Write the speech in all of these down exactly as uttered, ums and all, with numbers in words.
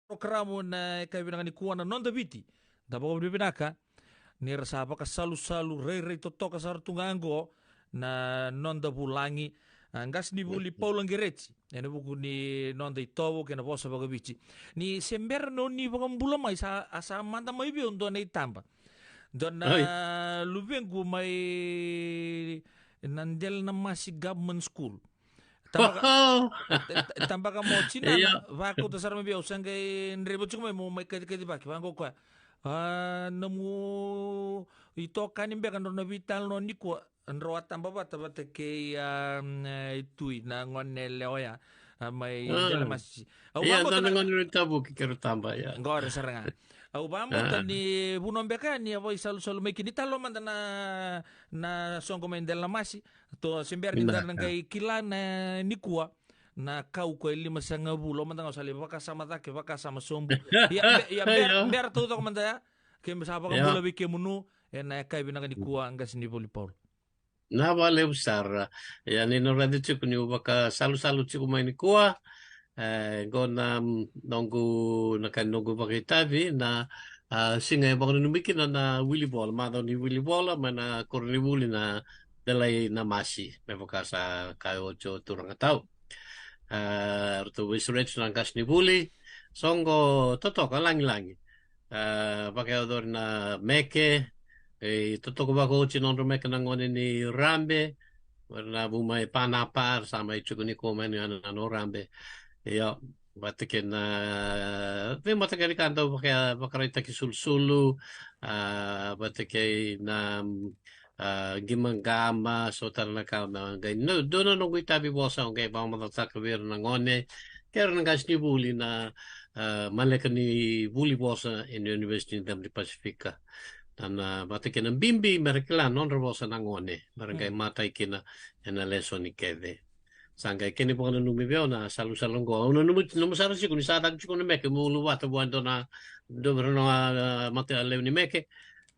Porokaramu na yakavi vinaka nikua na Noda Viti. Da vakavinavinaka ni ra sa vakasalusalu rairai totoka sara tu ga oqo na noda vulagi. A, qasenivuli Paula Qereti ena vuku ni noda itovo kei na vosa vakaviti. Ni se bera ni o ni vakabula mai sa, a sa mada mai vei au dua na itaba. Dua na luvequ mai na Delainamasi Government School. Tabaka, tabaka mo tina, vakauta sara mai vei au, sa qai draiva tiko mai mo mai kacikaci vaki, vaqo koya. A, nomu itokani beka drau na veitalanoa nikua, drau a taba vata vata kei a, e, Tui na gone lewa ya, a, mai Delainamasi. Au vakauta na gone lewa tavuki kero taba ya. Qori sara ga. Au vakabauta ni vuna beka ni a vaisalusalu mai kina, ni talo mada na, na soqo mai Delainamasi. To se bera ni da na qai kila na nikua na kau ko e lima sagavulu, o mada ga o sa lai vakasama cake, vakasama sobu. Ia, be-, ia, bera, bera taucoko mada ya, ke me sa vakabula vei kemunu ena yakavi vinaka nikua, qasenivuli Paula. Na valevu sara. Ia ni na raica tiko niu vakasalusalu tiko mai nikua, e, qo na, mm, noqu, na ka noqu vakaitavi, na, a, siga e vakananumi kina na wili vola, macawa ni wili vola, mai na koronivuli na Delainamasi, me vaka sa kaya oti o turaga tau. A, ratou veisureti na qasenivuli, soqo totoka lagilagi. A, vakayacori na meke, e, totoka vakaoti nodra meke na gone ni Rabe, na vu mai Panapa, sa mai tiko nikua mai na, na, na Rabe. Io, vata kei na, vei mataqali ka dau vaka-, vakaraitaki sulusulu, a, vata kei na, a, qimaqama, so tale na ka, na qai, no, dua na noqu itavi vosa, au qai vakamacalataka vei ira na gone, kei ira na qasenivuli na, a, maleka ni vuli vosa ena University ni Cabo de Pacifica. Na, na, vata kei na bibi, me ra kila nodra vosa na gone, me ra qai matai kina ena lesoni kece. Sa qai kena ivakananumi vei au na salusalu oqo. Au nanuma, nanuma sara tiko ni sa caka tiko na meke meu luvata vua e dua na, dua vei ira na, a, matalevu ni meke.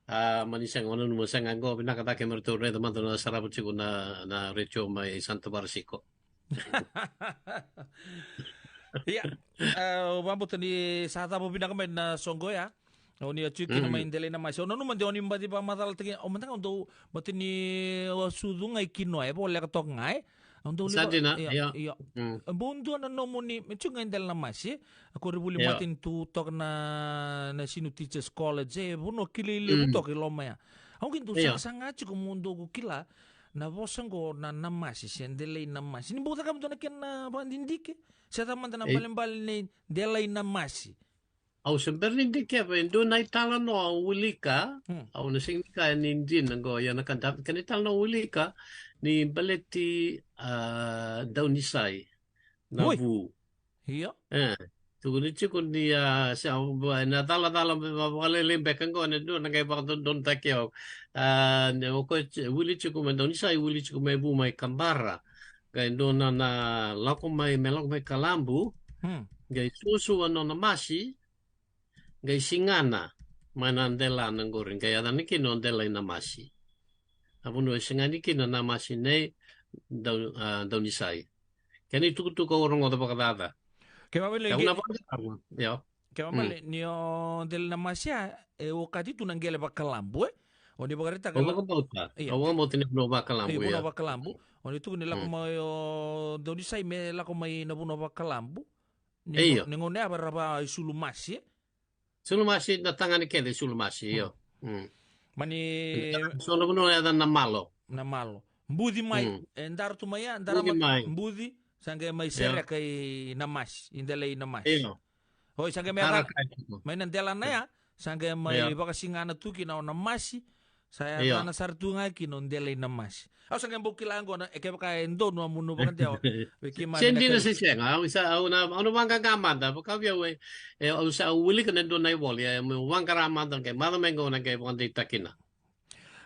A, mani sega, au nanuma sega oqo, vinaka cake me ratou raica mada na sarava tiko na, na retio mai Santa Barbara Siko. Ia, a, au vakabauta ni sa cava vinaka mai na soqo ya. O ni a tiko kina mai Delainamasi. Au nanuma de o ni baci vakamacalataki, au mada ga au dau, baleta ni au a sucu ga i Kinoa, e voleka toka ga, e. Au dau leva, sa dina, ia, ia. Bau dua na nomuni, me tiko ga i Delainamasi, e. A koronivuli matanitu toka na, na Sinu Teachers College, e, vanua kilai levu toka i loma ya. Au qai dau sagasaga tiko meu dau kila na vosa qo na namasi, se Delainamasi. Ni bau cakava dua na kena vakadidike, se cava mada na ibalebale ni Delainamasi. Au se bera ni dikeva e dua na italanoa au wilika, au na sega ni kaya ni dina qo, ia na ka da, kena italanoa au wilika ni baleti, a, Daunisai na vu. Io. E, tukuni tiko ni, a, se au, a, na calacala me va-, vakalailai beka qo, na dua na qai vakadodonutaki au. A, ne o koya ti-, wili tiko mai Daunisai, wili tiko mai vu mai Kabara. Qai dua na, na lako mai, me lako mai Kalabu. Qai suasua nona masi, qai sigana mai na delana qori, qai yacana kina o Delainamasi. A vanua e sigani kina na masi nei Dau-, a, Daunisai. Kena itukutuku au rogoca vakacaca. Kevaka vale, au na vakacaca. Io. Kevaka vale, ni o Delainamasi a, e okati tu na qele vakalabu, e? O ni vakaraitaka. Au vakabauta. Io. Au vakabauta ni vanua vakalabu, io, vanua vakalabu. O ni tukuni lako mai o Daunisai me lako mai na vanua vakalabu. Ni, io, ni gauna ya era vakaisulu masi, e? Sulu masi na tagane kece, sulu masi, io. Mani so na vanua e yacana na Malo. Na Malo. Buci mai, e dara tu mai ya, dara mai Buci, sa qai mai sereka i Namasi, i Delainamasi. Io. Oi, sa qai mai, mai na delana ya, sa qai mai vakasigana tu kina o Namasi, sa yacana sara tu ga kina o Delainamasi. Au sa qai bau kila qo na, e kevaka e donu a munu vakadewa vei keimami. Se dina se sega, au sa, au na, au na vaqaqa mada, vaka vei au e, e, au sa, au wilika na dua na ivola, e, meu vaqara mada qai maca mai qo na qai vakadeitaki kina.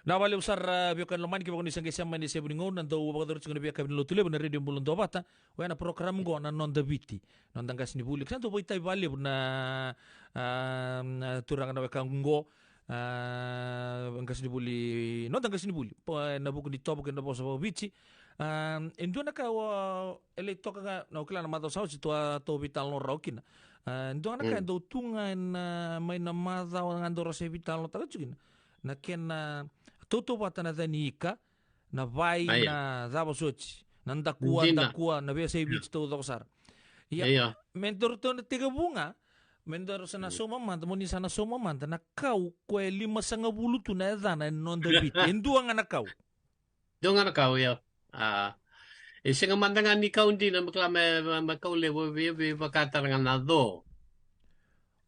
Na valevu sara, a, veiwekani lomani, kevaka ni sa qai sema mai na isevu ni gauna, dau vakayacori tiko na veiyakavi ni Lotulevu ena Radio Bula Duavata, oya na porokaramu qo na Noda Viti, Noda Qasenivuli. Sa dau vakaitavi vakalevu na, a, na turaga na wekaqu qo, a, qasenivuli, Noda Qasenivuli, po, ena vuku ni tovo kei na vosa vakaviti. A, e dua na ka o, e lai toka ga, na, au kila na macawa sa oti tou a, tou veitalanoa rawa kina. A, dua ga na ka e dau tu ga ena, mai na macawa ga dau rau sa veitalanoataka tiko kina. Na kena tautauvata na yaca ni ika, na vai, na cava soti, na dakua, dakua, na veiyasai Viti taucoko sara. Ia, me daru tou na tekivu ga, me daru sa na sauma mada, mo ni sa na sauma mada, na kau ko e limasagavulu tu na yacana ena noda Viti. E dua ga na kau. Dua ga na kau, ia. A, e sega mada ga ni kau dina, me kila me, me, me kau levu, vei, vei, vaka tale ga na co.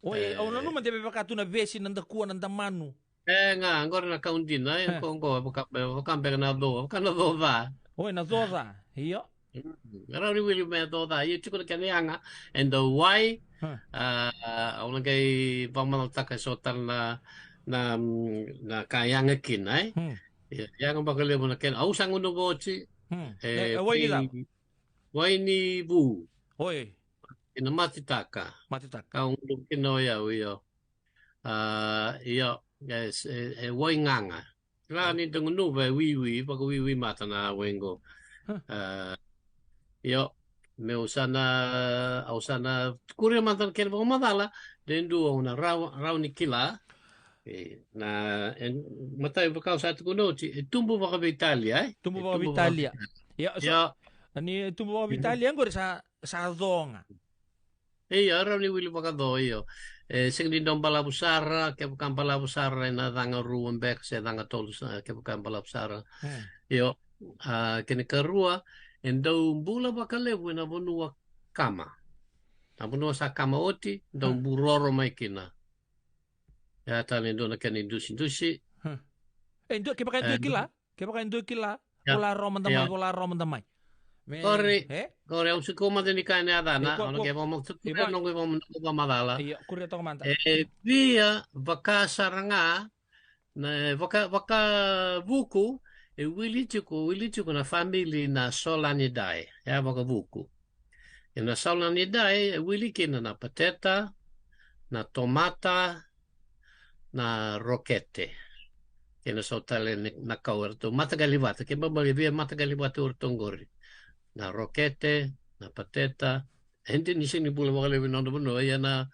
Oi, e, au nanuma de vaka tu na vesi, na dakua, na damanu. E, ga, qori na kau dina, e, ko, ko, vaka, vaka beka na co, vaka na co ca. Oi, na co ca, io. Mm, rau ni wili me co ca, io tiko na kena yaga, e dau wai, a, au na qai vakamacalataka e so tale na, na, mm, na ka yaga kina, e. Ia, yaga vakalevu na kena, au sa gunuva oti. Hmm. E, e, wai ni cava? Wai ni vu. Oi. Ena matitaka. Matitaka. Ka gunuva kina o yau, io. A, io, e, e, e wai gaga. Kila ni da gunuva e wiwi, vakawiwi mata na wai qo. Huh. A, io, meu sa na, au sa na kuria mada na kena vakamacala, de dua au na rau, rau ni kila. E, na, e, matai vaka au sa tukuna oti, e tubu vakaveitalia, e? Tubu vakaveitalia. Ia, so, ni tubu vakaveitalia, qori sa, sa co ga. Ia, rau ni wili vakaco, io. E, sega ni dau balavu sara, kevaka balavu sara, ena caga rua beka, se caga tolu, sa, kevaka balavu sara. Hmm. Io, a, kena karua, e dau bula vakalevu ena vanua kama. Na vanua sa kama oti, dau buroro mai kina. Ia tale e dua na kena idusidusi. Hmm. E dua, kevaka e dua e kila, kevaka e dua e kila, vola roma da mai, vola roma da mai. Me, qori, e? Qori, au sa kua mada ni kaya na yacana, au na qai vakamatutu, au na qai vakamatutu vakamacala. Io, kuria toka mada. E via vaka sara ga, na vaka, vakavuku, e wili tiko, wili tiko na famili na Solanidae, e a vakavuku. Ena Solanidae, e wili kina na pateta, na tomata, na rokete. Kei na so tale ni, na kau eratou mataqali vata, ke babali via mataqali vata o ratou qori. Na rokete, na pateta, e dina ni sega ni bula vakalevu ena noda vanua, ia na,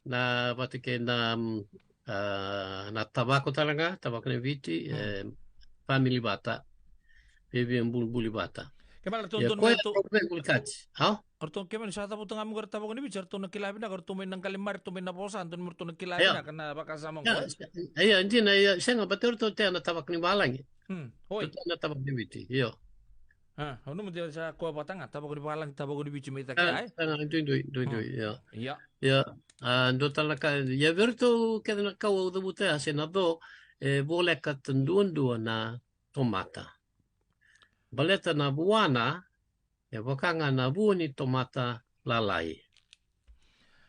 na vata kei na, mm, a, na tavako tale ga, tavako ni Viti, e, famili vata, via, via bulibuli vata. Ke mala ratou donu me ratou, ratou me bulitati, a? Ratou ke mala ni sa cavuta ga mo qori tavako ni Viti, ratou na kila vinaka, ratou mai na qali mai, ratou mai na vosa, donu me ratou na kila vinaka na vakasama qo. Ia, ia, dina, ia, sega, baleta ratou tea na tavako ni valagi. Hmm, oi. Ratou tea na tavako ni Viti, io. A, au nanuma de sa koya vata ga, tavako ni valagi, tavako ni Viti mai cake, a, ai? A, duidui, duidui, io. Ia. Ia, a, dua tale na ka, ia vei ratou kece na kau au cavuta ya, se na co, e voleka duadua na tomata. Baleta na vuana, e vaka ga na vua ni tomata lalai.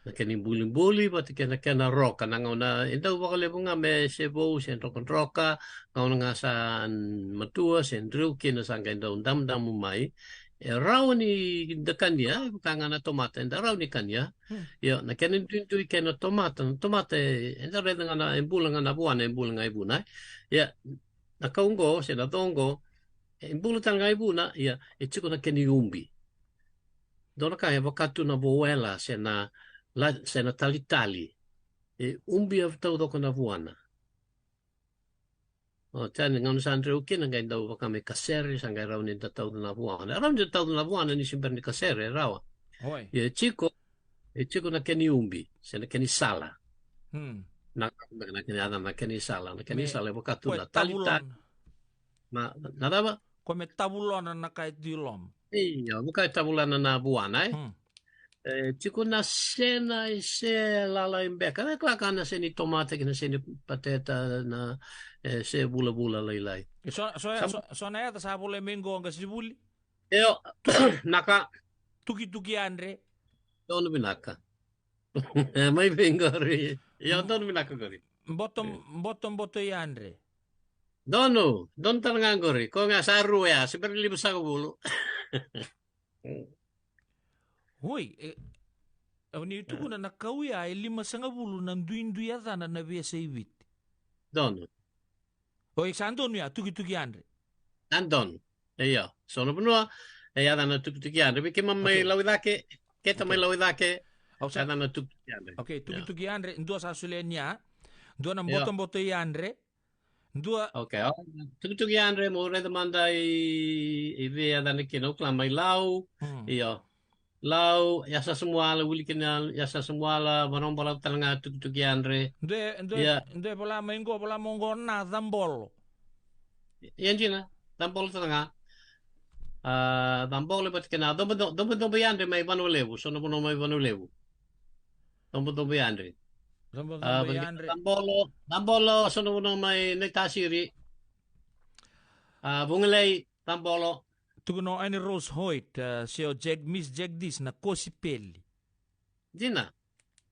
Na kena ibulibuli, vata kei na kena roka, na gauna, e dau vakalevu ga me se vou, se drokadroka, gauna ga sa matua, se dreu kina sa qai dau damudamu mai. E rawa ni da kania, e vaka ga na tomata, e da rawa ni kania. Hmm. Ia, na kena duidui kei na tomata, na tomata e, e da raica ga na, e bula ga na vuana, e bula ga e vuna. Ia, na kau qo, se na co qo, e bula tale ga e vuna, ia, e tiko na kena iubi. Dua na ka e vaka tu na vowela, se na, la, se na talitali. E ubi e taucoko na vuana. O, tani, gauna sa dreu kina, qai dau vaka me kasere, sa qai rawa ni da tauca na vuana. Rawa ni da tauca na vuana, ni se bera ni kasere, e rawa. Oi. Ia e tiko, e tiko na kena iubi, se na kena isala. Hmm. Na, na kena yaca, na kena isala, na kena isala, e vaka tu na talitali. Na, na cava? Ko me tavulona na ka e tu i loma. Ia, vaka e tavulona na vuana, e? Hmm. E, tiko na sena, e se lalai beka. E kalaka na sena i tomata kei na sena i pateta na, e, se vulavula lailai. E so, so, so, so na yaca sa volai mai qo qasenivuli? Io, na ka. Tukituki yadre. Donu vinaka. E, mai vei qori. Io, donu vinaka qori. Boto, boto, boto yadre. Donu, donu tale ga qori. Ko ga sa rua ya, se bera ni limasagavulu. Oi, e, au ni tukuna na kau ya e limasagavulu na duidui yacana na veiyasai Viti. Donu. Oi, sa donu ya, tukituki yadre. Sa donu. Io, so na vanua, e yacana tukituki yadre. Vei keimami mai Lauicake, keta mai Lauicake. Au sa- Yacana na Tukituki Yadre. Okay, Tukituki Yadre, dua sa solia ni a. Dua na Botoboto i Yadre. Dua. Okay, o, Tukituki Yadre, mo raica mada i, i vei yacana kina, au kila mai Lau. Hmm. Io. Lau, Yasasa Muala, wili kina Yasasa Muala, vanua balavu tale ga Tukituki Yadre. Dua, dua, Ia. dua e vola mai qo, vola mai qo na Cabolo. Ia dina, Cabolo tale ga. A, Cabolo vata kei na Cobo, Cobo, Cobo Yadre mai Vanua Levu, so na vanua mai Vanua Levu. Cobo, Cobo Yadre. Cobo, A, Cobo vata kei na Yadre. Cabolo, Cabolo, so na vanua mai Naitasiri. A, Vugalei, Cabolo. Tukuna o Annie Rose Hoyt, a, se o Jack, Miss Jack Dis na kosipeli. Dina.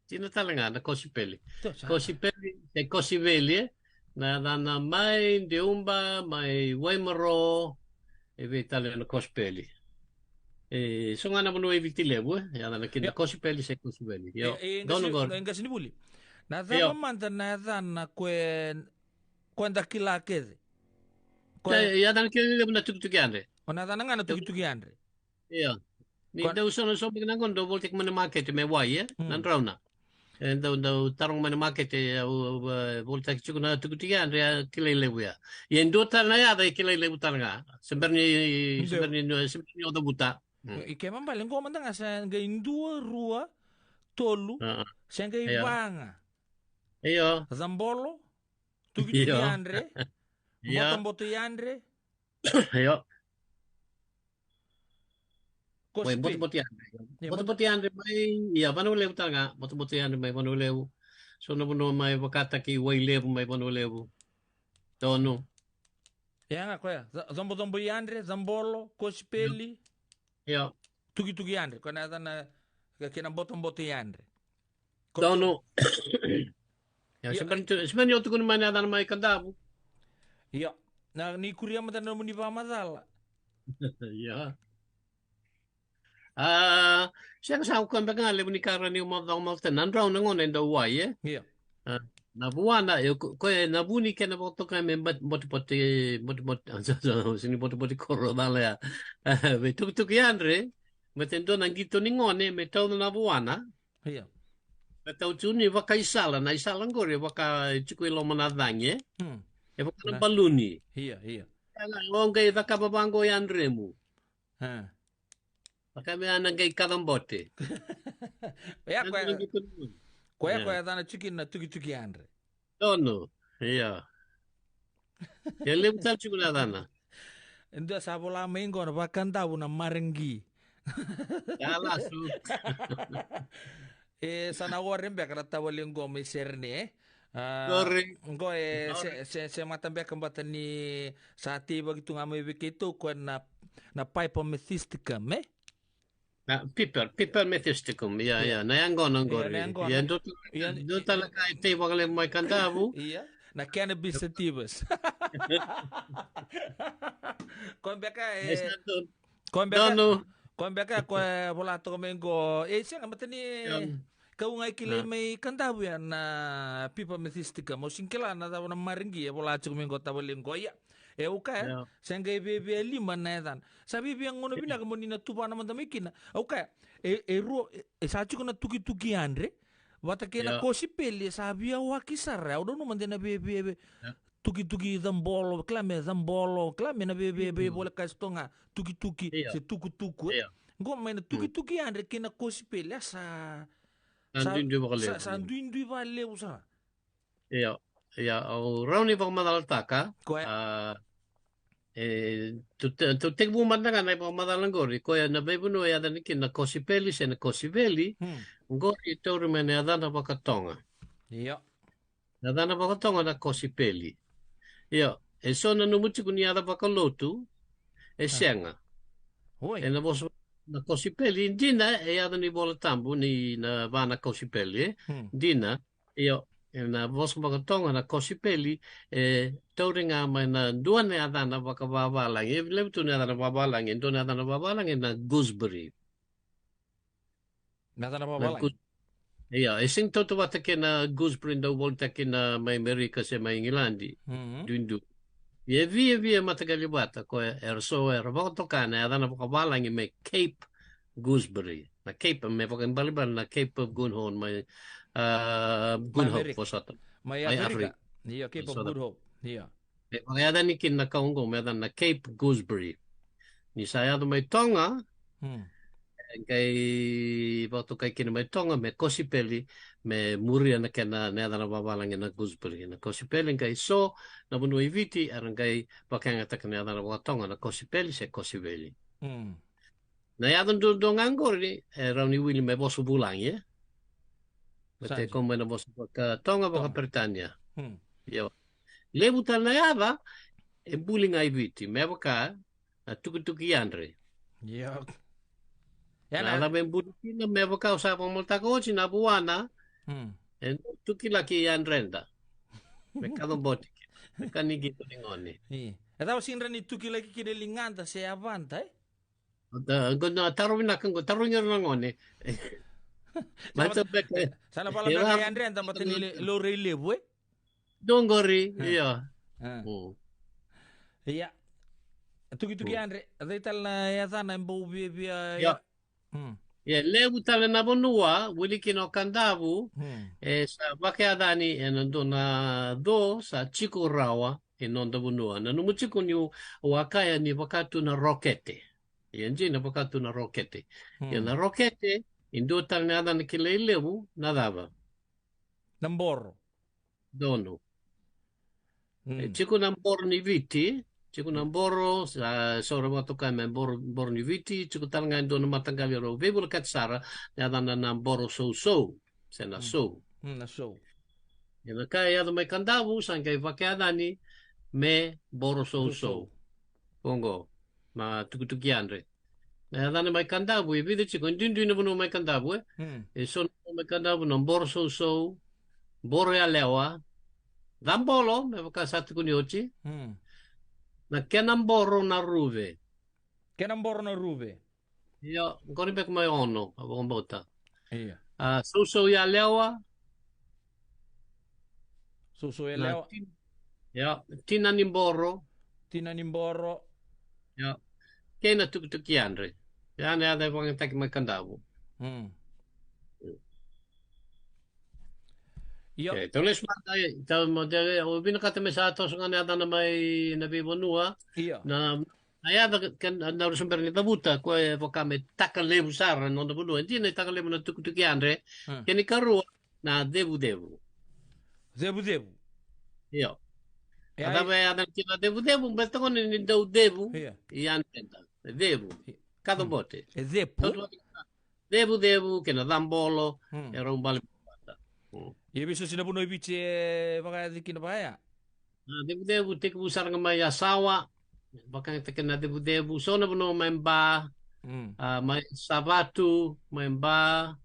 Dina tale ga na kosipeli. Io, sa. Kosipeli, se kosiveli, e. Na yacana mai Deuba, mai Waimaro, e vei tale na kosipeli. E, so ga na vanua i Viti Levu, e. Yacana kina Io. kosipeli, se kosiveli. Io. E, e, Donu qasi, qori. e, qasi ni vuli. Na Io. cava mada na yacana ko e, ko e da kila kece. Ko Ia, e yacana kina levu na Tukituki Yadre. O na yacana ga na Tukituki Yadre. Io. Ni Ko- dau so na so beka na gauna dau volitaki mai na makete me wai, e? Mm. Na drauna. E dau, dau taroga mai na makete, au, au, e, volitaki tiko na Tukituki Yadre, a kilai levu ya. Ia e dua tale na yaca e kilai levu tale ga. Se bera ni, se Deu. bera ni, se bera ni o cavuta. Mm. I ke mabale, qo mada ga sa qai dua, rua, tolu, A, a. se qai Io. va ga. Io. Cabolo, Tukituki Io. Yadre, Io. Botoboto Yadre, Io. Wai, Kosipeli. Botoboto Yadre. Ia, Botoboto Yadre mai, ia, Vanua Levu tale ga. Botoboto Yadre mai Vanua Levu. So na vanua mai vakataki Wailevu mai Vanua Levu. Donu. Ia ga koya. Ca-, Cobocobo Yadre, Cabolo, Kosipeli. Ia. Tukituki Yadre. Koya na yacana kei na Botoboto Yadre. Ko- Donu. Ia, Ia. se bera ni tu-, se bera ni o tukuna mai na yacana mai Kadavu. Ia. Na, ni kuria mada na nomuni vakamacala. Ia. A, sega sa koya beka ga levu ni ka ra ni mo vakamacala tale. Na drau na gone e dau wai, e? Ia. A, na vuana, e, ko, ko e na vu ni kena vakatokai me bot-, botibote, botibote, sini botibote koro cala ya. A, me tukutuku yadre, me te dua na qito ni gone, me tauca na vuana. Ia. Me tau tu ni vakaisala, na isala qori, e vaka e tiko i loma na cagi, e? Hmm. E vaka na Na- baluni. Ia, ia. Ia, o qai cakava vaqo yadremu. A. Vaka me ana qai kaca bote. Ia, Yadre koya, na qito ni gone. koya, Ia. koya cana tiko na tukituki yadre. Donu. Ia. Ia levu tale tiko na yacana. E dua sa vola mai qo na vakadavu na maragi. Ia lasu. E sa na ore beka na tavale qo mai Serene, e? A, Sorry. Qo e se, Sorry. se, se mata beka bata ni sa teivaki tu ga mai vei keitou ko na, na Piper methysticum, e? Na Piper, Piper methysticum, ia, Ia. ia, na yaqona Ia, qori. na yaqona. Ia, dua ta-, Ia. dua tale ka e tei vakalevu mai Kadavu. Ia, na Cannabis sativas. Ko beka e, Ia, sa dua, ko beka, Donu. ko beka ko e vola toka mai qo. E, sega, mata ni Ia. kau ga e kilai Ia. mai Kadavu ya na Piper methysticum. Au sega ni kila na cava na maragi e vola tiko mai qo tavale qo. Ia. E uka, e? Ia. Sa qai viavia lima na yacana. Sa viavia gauna Ia. vinaka mo ni na tuvana mada mai kina. Au kaya, e, e rua, e, e sa tiko na tukituki yadre. Vata kei na Ia. kosipeli, e sa via waki sara. Au dau nanuma de na viavia, via, Ia. tukituki cabolo, kila me cabolo, kila me na viavia, via Mm. vole kasi toga. Tukituki, Ia. se tukutuku, e? Ia. Qo mai na Mm. tukituki yadre kei na kosipeli, a sa, Sa sa, duidui vakalevu. sa, sa duidui vakalevu sara. Ia, ia, au rawa ni vakamacalataka. Koya. A, e, tou te-, tou tekivu mada ga na ivakamacala qori. Koya na veivanua e yacani kina na kosipeli se na kosiveli. Hmm. Qori e tauri mai na yacana vakatoga. Ia. Yacana vakatoga na kosipeli. Ia, e so na nomu tiko ni yaca vakalotu, e A. sega. Oi. E na vosa na kosipeli, dina e yaca ni Vola Tabu, ni na va na kosipeli, e? Hmm. Dina, Io, e na vosa vakatoga na kosipeli, e tauri ga mai na dua na yacana vakavavalagi. E levu tu na yacana vakavalagi, e dua na yacana vakavalagi na gooseberry. Na yacana Na vakavalagi. goose-, io, e sega ni tautauvata kei na gooseberry dau volitaki na mai Amerika se mai Igiladi. Mhm. Duidui. Ia e viavia mataqali vata, ko era so era vakatoka na yacana vakavalagi me Cape gooseberry. Cape, me vakaibalebale na Cape of Good Hope, mai, ah, Good Hope, Amerika. Vosota. Mai Mai Afrika. Afrika. Io, Cape of Vosota. Good Hope. Io. E vakayacani kina na ka oqo me yacana na Cape Gooseberry. Ni sa yaco mai Toga, Hmm. e qai vakatokai kina mai Toga me kosipeli, me muria na kena, na yacana vavalagi na gooseberry. Na kosipeli qai so na vanua i Viti, era qai vakayagataka na yacana vakatoga na kosipeli se kosiveli. Hmm. Na yaca duadua ga oqori, e rawa ni wili me vosa vulagi, e? Sa Mate dina. Ko mai na vosa vaka Toga, vaka Toga. Peritania. Hmm. Io. Levu tale na yaca, e buli ga i Viti, me vaka, na tukituki yadre. Io. Na Yana. Yaca me buli kina, me vaka au sa vakamaletaka oti na vuana, Hmm. e tukilaki yadreda. Me kaco bote kina. Me ka ni qito ni gone. Io. E cava sidra ni tukilaki kina ligada se yavada, e? Da, qo na taro vinaka qo, tarogi ira na gone. Sa Mata na, beka. Sa na vala Era beka yadreda, mata ni le, laurai levu, e? Dua qori, Ah. io. Ah. Mm. Ia. Tukituki Mm. yadre, cei tale na yacana e bau via, via, Ia. ia. Mm. Ia, levu tale na vanua, wili kina o Kadavu, Mm. e sa vakayacani ena dua na co, sa tiko rawa, e noda vanua. Nanuma tiko niu, au a kaya ni vaka tu na rokete. Ia dina vaka tu na rokete. Ia Hmm. na rokete, e dua tale na yacana kilai levu, na cava? Na boro. Donu. Hmm. E tiko na boro ni Viti, tiko na boro, sa, so ra vakatokai me boro, boro ni Viti, tiko tale ga e dua na mataqali rau veivolekati sara, na yacana na boro sousou, se na Hmm. sou. Hmm, na sou. Ia na ka e yaco mai Kadavu, sa qai vakayacani me boro sousou. Sousou. Oqo, na tukituki yadre. Na yacana mai Kadavu, e vica tiko, e duidui na vanua mai Kadavu, e? Hmm. E so na vanua mai Kadavu, na boro sousou, boro yalewa, cabolo, me vaka sa tukuni oti. Hmm. Na kena boro na ruve. Kena boro na ruve. Io, qori beka mai Ono, a vakabauta. Io. A, sousou yalewa. Sousou Na yalewa. tin-, io, tina ni boro. Tina ni boro. Io. Kei na tukituki yadre. Ia na yaca e vakayagataki mai Kadavu. Hmm. Io. E, tau lesu mada, e, tau mada, e, au vinakata me sa toso ga na yacana mai na veivanua. Io. Na, na yaca ke, ke, na rusa bera ni cavuta, ko e vaka me taka levu sara na noda vanua. E dina e taka levu na tukituki yadre. Hmm. Kena ikarua, na cevucevu. Cevucevu. Io. E A ai- cava e yaca kina na cevucevu, baleta gona ni dau cevu. Io. I yadreda. Cevu. Io. Kaco Mm. bote. E cepu. Kaco bote. Cevucevu kei na cabolo, Mm. e rau bale vata. Mm. Ia vei so si na vanua e Viti e vakayaci kina vaya? Na cevucevu tekivu sara ga mai Yasawa, vakayagataki na cevucevu, so na vanua mai Ba, Mm. a, mai Savatu, mai Ba,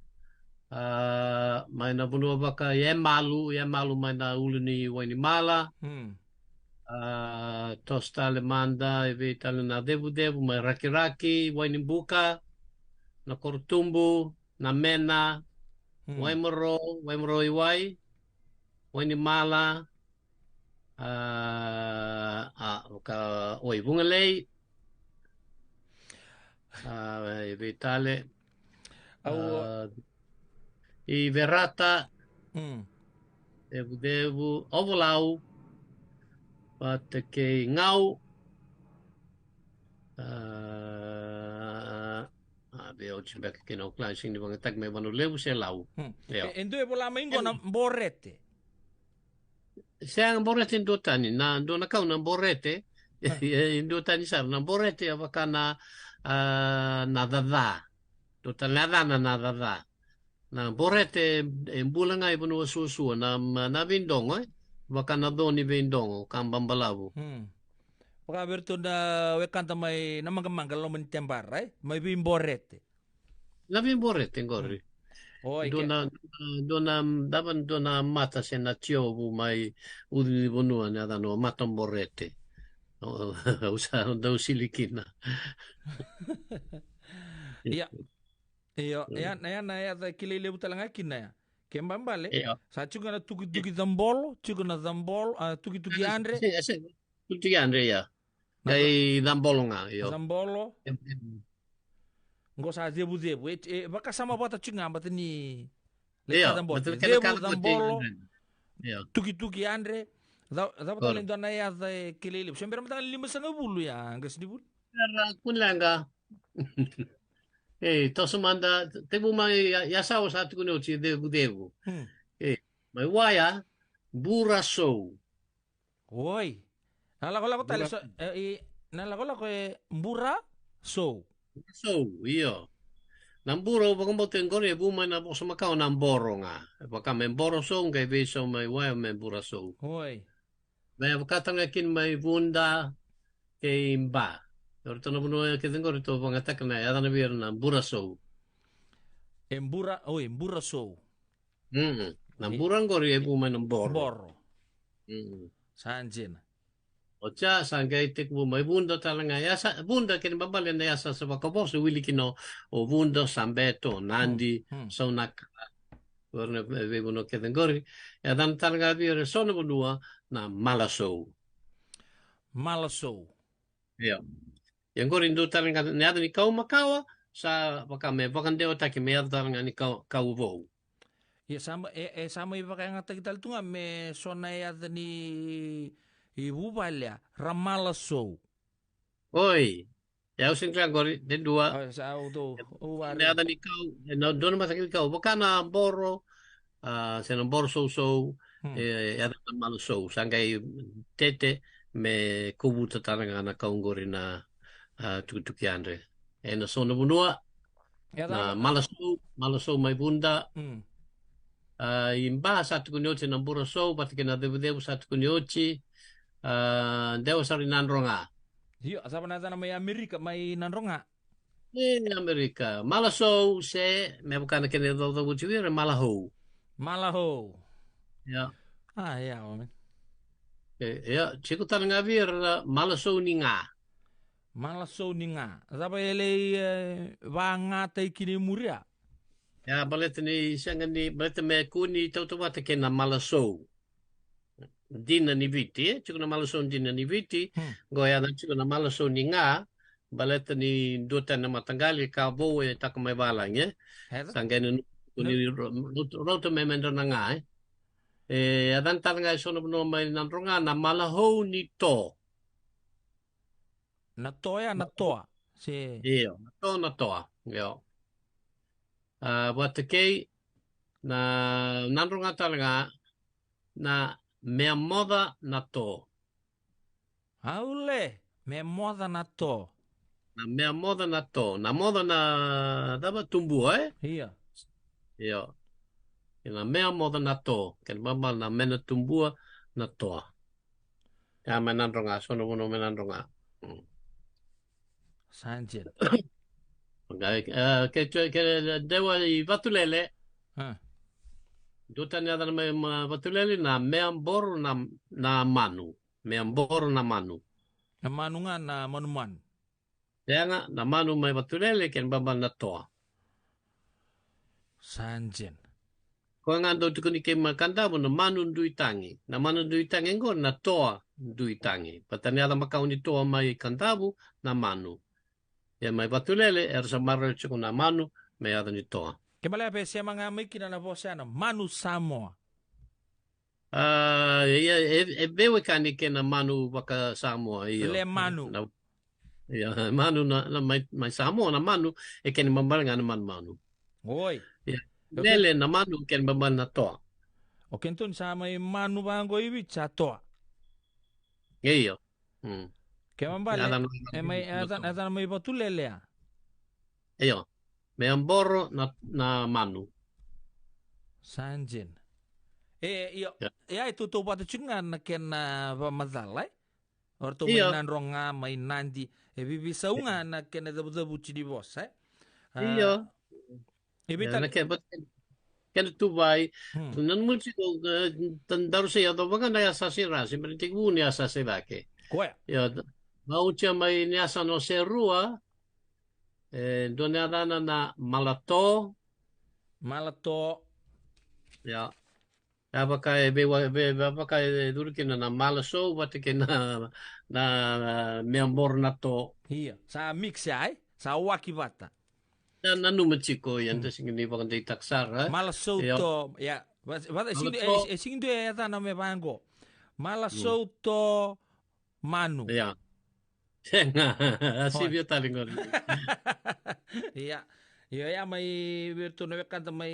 a, mai na vanua vaka Yemalu, Yemalu mai na ulu ni Wainimala, Mm. a, toso tale mada, e vei tale na cevucevu, mai Rakiraki, Wainibuka, na Korotubu, na Mena, Mm. Waimaro, Waimaro i Wai, Wainimala, a, a, ka, oi, Vugalei, a, e vei tale, Au- a, i Verata, Mm. Cevucevu, Ovalau, vata kei Gau, a, a, vei oti beka kina o kila, sega ni vakayagataki mai Vanua Levu se Lau. Mm. Io. E, e dua e vola mai qo na Borete. Sega, Borete e duatani, na dua na kau na Borete, Ah. e duatani sara, na Borete e vaka na, a, na caca. Dua tale na yacana na caca. Na Borete e bula ga i vanua suasua, na, na veidogo, e? Vaka na co ni veidogo, ka babalavu. Hmm. Vaka vei iratou na wekada mai na Magamaga, loma ni Tebara, e? Mai vei Borete. Na vei Borete qori. Hmm. Oi, Dua ke- na, dua na, dava, dua na mata se na tiovu mai ucu ni vanua, na yacana o Mata Borete. O, au sa dau sili kina. Ia. Io, Mm. ia, ia na yaca kilai levu tale ga kina ya. Ke babale, Io. sa tiko ga na tukituki cabolo, tiko na cabolo, a, tukituki yadre. Sega, sega. Tukituki yadre, ia. Na Qai ca-, cabolo ga, io. Cabolo. Em, em. Qo sa cevucevu. E, e vakasama vata tiko ga bata ni le Io, kaca bote. Bata ni kaca bote. Cevu, cabolo, io, tukituki yadre. Ca-, cava tale e dua na yaca e kilai levu. Se bera mada ga ni limasagavulu ya, qasenivuli. Era kune leqa. E, toso mada, tekivu mai ya, ya sa o sa tukuni oti cevucevu. Hmm. E, mai waya, bura sou. Oi. Na lakolako tale Bura so, e, i, na lakolako e bura sou. Sou, io. Na bura au vakabauta e qori e vu mai na vosa makawa na boro ga. E vaka me boro sou, qai veisau mai waya me bura sou. Oi. Me vaka tale ga kina mai vuda kei ba. O ratou na vanua kece qori ratou vagataka na yacana vei ira na bura sou. E bura, oi, bura sou. Mm. Na bura qori e vu mai na boro. Boro. Mm. Sa dina. Oti ya sa qai tekivu mai vuda tale ga. Ya sa, vuda kena ibalebale na yasa sa vakavosa wili kina o Vuda, Sabeto, Nadi, Mm, mm. Saunaka. Qori na veivanua kece qori. E yacana tale ga vei ira eso na vanua na Malasou. Malasou. Io. Ia qori dua tale ga na yaca ni kau makawa, sa vaka me vakadewataki me yaca tale ga ni kau, kau vou. Ia sa mai, e, e sa mai vakayagataki tale tu ga me so na yaca ni vuvale, a, Ramalasou. Oi. Ia au sega ni kila qori, de dua. Oi, sa au dou, au vare. Na yaca ni kau, e, na dua na mataka ni kau, vaka na boro, a, se na boro sousou, Hmm. e, e yaca na Malasou, sa qai tete me kovuta tale ga na kau qori na, a, tukituki yadre. E na so na vanua, Yaca na na Malasou, Malasou mai Vuda. Hmm. A, i Ba sa tukuni oti na Burasou, vata kei na Cevucevu sa tukuni oti. A, dewa sara i Nadroga. Io, a cava na yacana mai Amerika, mai Nadroga? E, Amerika. Malasou se, me vaka na kena icavucavuti vei ira, Malahou. Malahou. Ia. A, ia, o me. E, ia, tiko tale ga vei ira, Malasou ni Ga. Malasou ni Ga. Cava e lai, e, vagatai kina i muri ya? Ia, baleta ni sega ni, baleta me kua ni tautauvata kei na Malasou dina ni Viti, e? Tiko na Malasou dina ni Viti, Hmm. qo e yaca tiko na Malasou ni Ga, baleta ni duatani na mataqali ka vou e taka mai valagi, e? Eda? Sa qai na nu-, Nu- ni ro-, rauta, rauta me medra na ga, e? E, yacana tale ga e so na vanua mai Nadroga na Malahou ni To. Na To ya, na Toa. Se Io, na To, na Toa, io. A, vata kei na Nadroga tale ga na Meamoca na To. Aule, Meamoca na To. Na Meamoca na To. Na moca na cava, tubua, e? Ia. Io. Ia na Meamoca na To. Kena ibalebale na mena tubua na toa. Ia, mai Nadroga, so na vanua mai Nadroga. Mm. Sa dina. Qai, e, ke, ke, ke dewa i Vatulele. A. Duatani yacana mai, ma, Vatulele na Meaboro na, na Manu. Meaboro na Manu. Na Manu ga na manumanu. Ia ga, na Manu mai Vatulele, kena ibalebale na Toa. Sa dina. Koya ga dau tukuni keimami Kadavu na Manu Duitagi. Na Manu Duitagi qori na Toa Duitagi. Vata ni yaca makawa ni Toa mai Kadavu na Manu. Ia mai Vatulele, era sa maroroi tiko na Manu me yaca ni Toa. Ke male a pe sema ga mai kina na vosa ya na Manu Samoa. A, ia, e, e veiwekani kei na Manu vaka-Samoa, io. Le Manu. Na, ia, Manu na, na mai, mai Samoa, na Manu, e kena ibalebale ga na manumanu. Oi. Ia. Io, Lele na Manu, kena ibalebale na Toa. O kedatou ni sa mai Manu vaqo i Viti sa Toa. Io. Mm. Kena ibalebale, Yacana e mai, na yacana, Toa. Yacana mai Vatulele ya. Io. Meaboro na, na Manu. Sa dina. E, io, Ia. Ia e tautauvata tiko ga na kena vakamacala, e? O ratou mai Io. Nadroga, mai Nadi, e veiveisau ga na kena cavucavuti ni vosa, e? A, Io. E Ia, vita na ke-, but-, kena tuvai. Hmm. Na muti ko, e, ta-, daru sa yacova ga na yasayasa i ra, se bera ni tekivu ni yasayasa i cake. Koya. Ia, da-, vautia mai ni yasana o Serua, e, dua na yacana na Malato. Malato. Ia. Ia vaka e vei wa-, vei, vei vaka e curu kina na Malasou, vata kei na, na, na Meaboro na To. Ia. Sa mix ya, e? Sa waki vata. Sa nanuma tiko, ia, da sega ni vakadeitaka sara. Mala Io. Sauto, ia. Va, va, e sigi, Mala e, to. E sigi dua e yacana me vaqo. Mala Mm. Sauto Manu. Ia. Sega, a Oi. Sivia tale qori. Ia. Io, ia mai vei iratou na wekada mai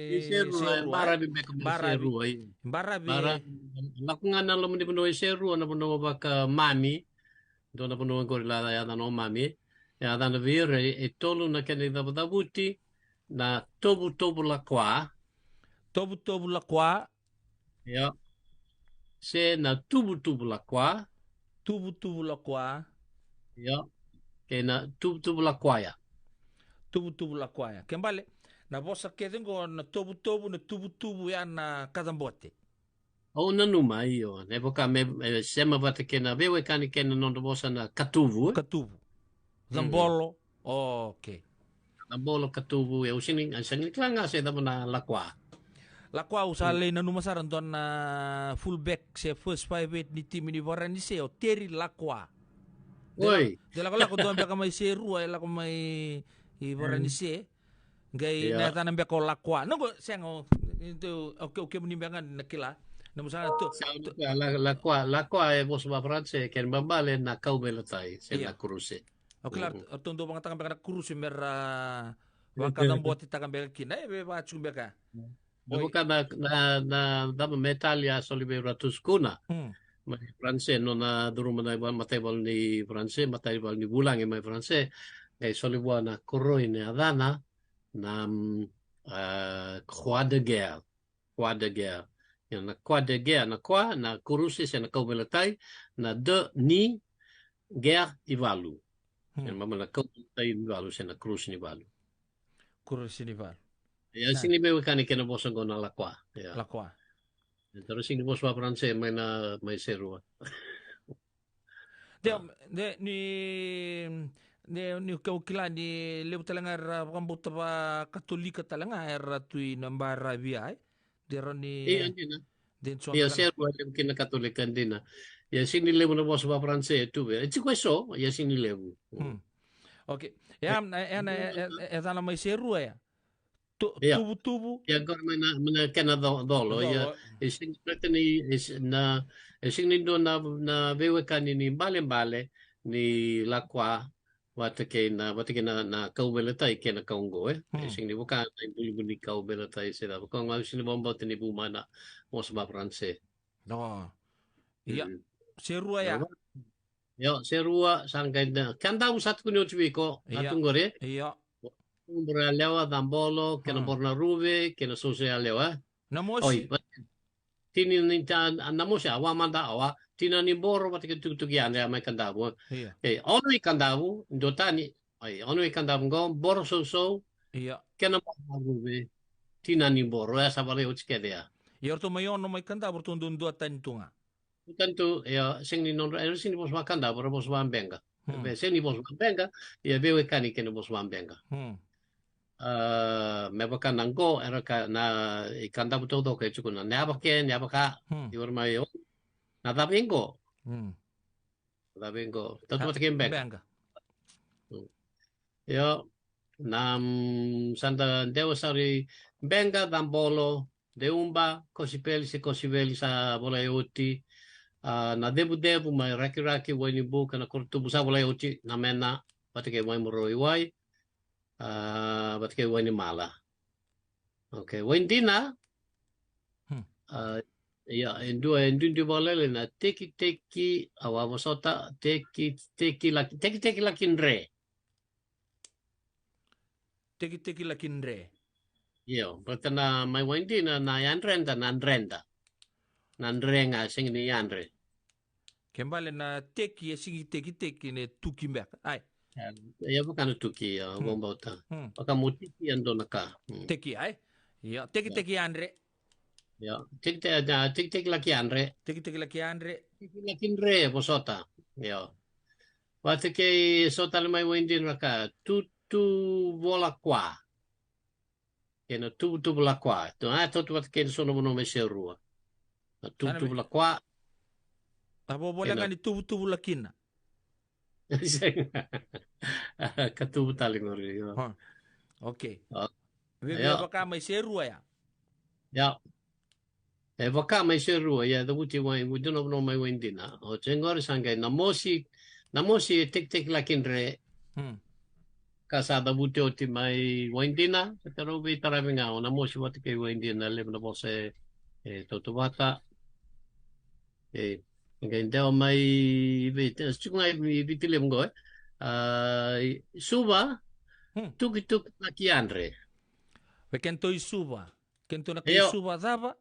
Mai Serua, e Serua, e? Baravi beka mai Baravi. Serua, ia. Baravi. Baravi. Lako ga na loma ni vanua e Serua, na vanua vaka Mami. Dua na vanua qori la yacana o Mami. E yacana vei ira e, e tolu na kena icavucavuti, na tovutovu lakua. Tovutovu lakua. Ia. Se na tuvutuvu lakua. Tuvutuvu lakua. Ia. Kei na tuvutuvu lakuaya. Tuvutuvu lakuaya. Ke bale, na vosa kece qo na tovutovu, na tuvutuvu ya na kacabote. Au nanuma, io. Na e vaka me, e sema vata kei na veiwekani kei na nodra vosa na katuvu, e? Katuvu. Mm. Cabolo. Okay. Cabolo, katuvu, e au sega ni, au sega ni kila ga se cava na lakua. Lakua, au sa Mm. lai nanuma sara dua na fullback se first five eight ni timi ni Varanise, o Terry Lakua. De la-, Oi. De lakolako dua beka mai Serua, e lako mai i Mm. Varanise. Qai Ia. na yacana beka o Lakua. Noqu, sega, o, o, o kemuni beka ga na kila. Na musa na tu, Sa tu. La, la, Lakua, Lakua e vosa vaFaranse, kena ibalebale na kauveilatai, se Ia. na kuruse. O kila, Mm. o ratou dau vagataka beka na kuruse me ra Mm. vakacabotitaka beka kina. E, me vakatuku beka. Mm. Oi. Vaka na, na, na cava metali a soli vei Ratu Sukuna. Mm. Mai Faranse, nona curuma na iva-, mataivalu ni Faranse, mataivalu ni vulagi mai Faranse. Qai soli vua na koroi na yacana, na, mm, a, Croix de Guerre. Croix de Guerre. Ia na Croix de Guerre, na croix, na kuruse se na kauveilatai, na de ni guerre ivalu. Hmm. Ia na mama na kauveilatai ni valu se na kuruse ni valu. Kuruse ni valu. Ia, Sa- sega ni veiwekani kei na vosa qo na Lakua. Ia. Lakua. Ia, tara sega ni vosa vaFaranse mai na, mai Serua. De, Ah. de, ni, de, ni kau kila ni levu tale ga era vakabauta vaKatolika tale ga era tu i na baravi ai. De ra ni Ia, dina. de so Ia, na Serua e levu kina Katolika, dina. Ia, sega ni levu na vosa vaFaranse e tu vei. E tiko e so, ia sega ni levu. Hmm. Okay. Ia, E, na, e, na, e, e, e cana mai Serua, ia. Tu-, Ia. tuvutuvu. Ia, qori mai na, mai na kena co-, colo, ia. Colo. E sega ni, e se-, na, e sega ni dua na, na veiwekani ni balebale, ni Lakua, vata kei na, vata kei na, na kauveilatai kei na kau qo, e. E Hmm. sega ni vaka na ibulibuli ni kauveilatai se cava. Kau ga sega ni vakabauta ni vu mai na vosa vaFaranse. No. Ia. Mm. Serua, ia. Ia, Serua, sa qai na, Kadavu sa tukuni oti vei iko, a Ia. tu qori. Ia. Boro yalewa, Cabolo, kei na Hmm. boro na ruve, kei na soso yalewa. Na mosi. Oi, va-, tini ni ta-, na mosi, a wa mada, a wa, tina ni boro, vata kei tukituki yadre, a mai Kadavu. Ia. E, ono i Kadavu, dua tani, ai, ono i Kadavu qo, boro soso, Ia. kei na boro na ruve, tina ni boro, e sa valai oti kece ya. Ia, ratou mai ono mai Kadavu, ratou dua, dua tani tu ga. Portanto, ia, sega ni nodra, era sega ni vosa vaKadavu, era vosa vaBeqa. Hmm. Ia, sega ni vosa vaBeqa, ia veiwekani kei na vosa vaBeqa. Hmm. A, me vaka na qo, era ka, na, i Kadavu taucoko e tukuna, na yava ke, na yava ka, Hmm. i ora mai o, na cava e qo? Hmm. Na cava e qo? Tautu A, vata kei Beqa. Beqa. Hmm. Io, na, mm, sa da dewa sara i Beqa, Cabolo, Deuba, Kosipeli se Kosiveli sa volai oti. A, na Cevucevu mai Rakiraki, Wainibu, kei na Korotubu sa volai oti, Namena, vata kei Waimoroi Wai, a, vata kei Wainimala. Okay, Waidina. Hmm. A, ia, e dua, e duidui vakalailai na tekiteki, a, wa vosota, teki, teki laki, tekiteki laki dre. Tekiteki laki dre. Io, baleta na mai Waidina, na yadreda, na dreda. Na dre ga, sega ni yadre. Ke bale na teki, e sega ni tekiteki, na tuki beka. Ai. Ia, vaka na tuki, ia, Hmm. vakabauta. Hmm. Vaka mo tiki e dua na ka. Hmm. Teki, ai. Ia, tekiteki Ia. yadre. Ia, teki, te-, a, tekiteki laki yadre. Tekiteki laki yadre. Teki laki dre, vosota. Ia. Vata kei so tale mai Waidina na ka, tutu vola kua. Kei na tuvutuvu lakua. Tu, a, tautu vata kei na so na vanua mai Serua. Na tuvutuvu lakua. A vovolea ga ni tuvutuvu lakina. Sega. Katuvu tale qori, io. Huh. Okay. Ah, via, via, io, vaka mai Serua ya. Io. E vaka mai Serua, ia, cavuti wai, vuti na vanua mai Waidina. O Jengori sa qai Namosi, Namosi e tekiteki laki dre. Hmm. Ka sa cavuti oti mai Waidina, ka te rau veitaravi ga, o Namosi vata kei Waidina, levu na vosa e, e tautauvata. E, qai dewa mai Viti, e, tiko ga i Viti Levu qo, e. A, i Suva, hmm, tukituki laki dre. Vei kedatou i Suva. Kedatou na kai, io, Suva cava?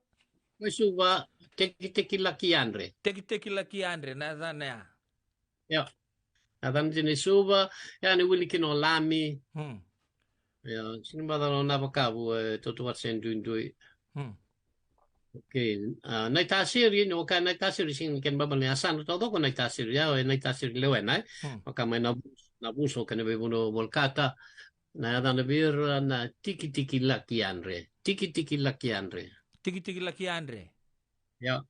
Kai Suva, tekiteki laki dre. Tekiteki laki dre, na yacana ya. Io. Na yacana dina i Suva, ya ni wili kina o Lami. Hmm. Io, sini bacana o Navakavu, e, tautauvata se duidui. Hmm. Okay. A, Naitasiri, ni o kaya Naitasiri, sini kena baba ni yasana taucoko Naitasiri, ya, e Naitasiri lewena, e. Hmm. Vaka mai Navuso, Navuso, kena veivanua volkata, na yacana vei ira na tikitiki laki dre. Tikitiki laki dre. Tikitiki laki dre. Io.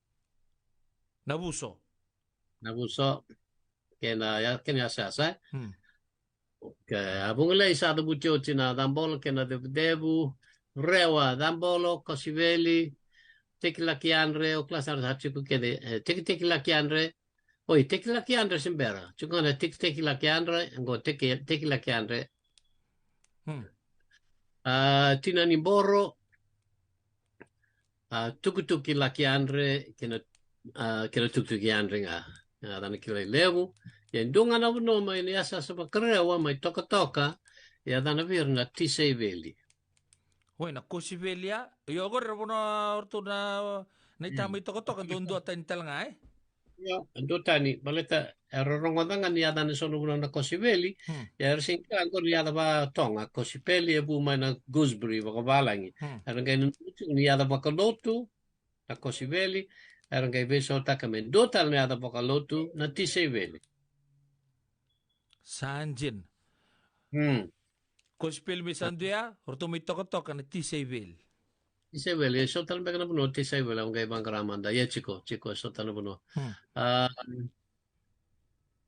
Navuso. Navuso. Kena, ya, kena yasayasa, e? Hmm. Okay, a vugalei sa cavuti oti na cabolo kei na cevucevu, Rewa, cabolo, kosipeli, tekilaki dre, o kila sara sa tiko kece, e, tekiteki laki dre, oi, tekilaki dre se bera. Tiko na tekiteki laki dre, qo teki, tekilaki dre. Hmm. A, tina ni boro, a, tukituki laki dre, kei na, a, kei na tukituki dre ga. A, yacana kilai levu. Ia e dua ga na vanua mai na yasayasa vakarewa mai Tokatoka, ia yacana vei ira na tisaiveli. Oi, na kosipeli ya. Io, qori era vanua o ratou na, na ita, mm, mai Tokatoka, dua, duatani tale ga, e? Io, e duatani, baleta era rogoca ga ni yaca ni so na vanua na kosipeli, hmm, ia era sega ni kila qori ni yaca vaka-Toga, kosipeli e vu mai na gooseberry vakavalagi. Hmm. Era qai nanuma tiko ni yaca vakalotu na kosipeli, era qai veisautaka me dua tale na yaca vakalotu na tisaiveli. Sa dina. Hmm. Kosipeli mai Saduya, o ratou mai Tokatoka na tisaiveli. Tisaiveli, e so tale beka na vanua tisaiveli, au qai vaqara mada, ia tiko, tiko, e so tale na vanua. Hmm. A,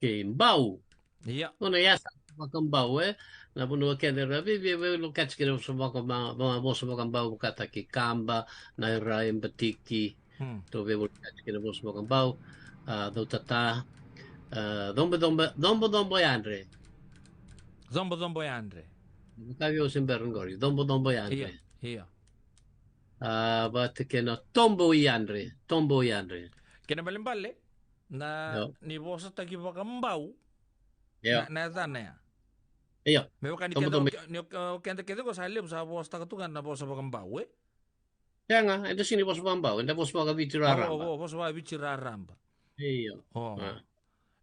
kei Bau. Ia. Qo na yasa vaka-Bau, e. Na vanua kece era vei, vei, vei, lokati kina vosa vaka-, va-, va-, vosa vaka-Bau, vakataki Kaba, Nairai, Batiki. Hmm. Tou veivolekati kei na vosa vaka-Bau, a, Cautata, a, Cobocobo, Cobocobo Yadre. Cobocobo Yadre. Vaka vei au se bera qori, Cobocobo Yadre. Ia, ia. A, vata kei na Tobo i Yadre, Tobo i Yadre. Kena ibalebale, na, io, ni vosataki vaka-Bau, io, na, na yacana ya. Io. Me vaka ni keda, Tobo, Tobo. O ke-, ni o ke-, o keda kece qo sa levu sa vosataka tu ga na vosa vaka-Bau, e? Sega, eda sega ni vosa vaka-Bau, eda vosa vaka-Viti raraba. O, o, vosa vaka-Viti raraba. Io. O. A.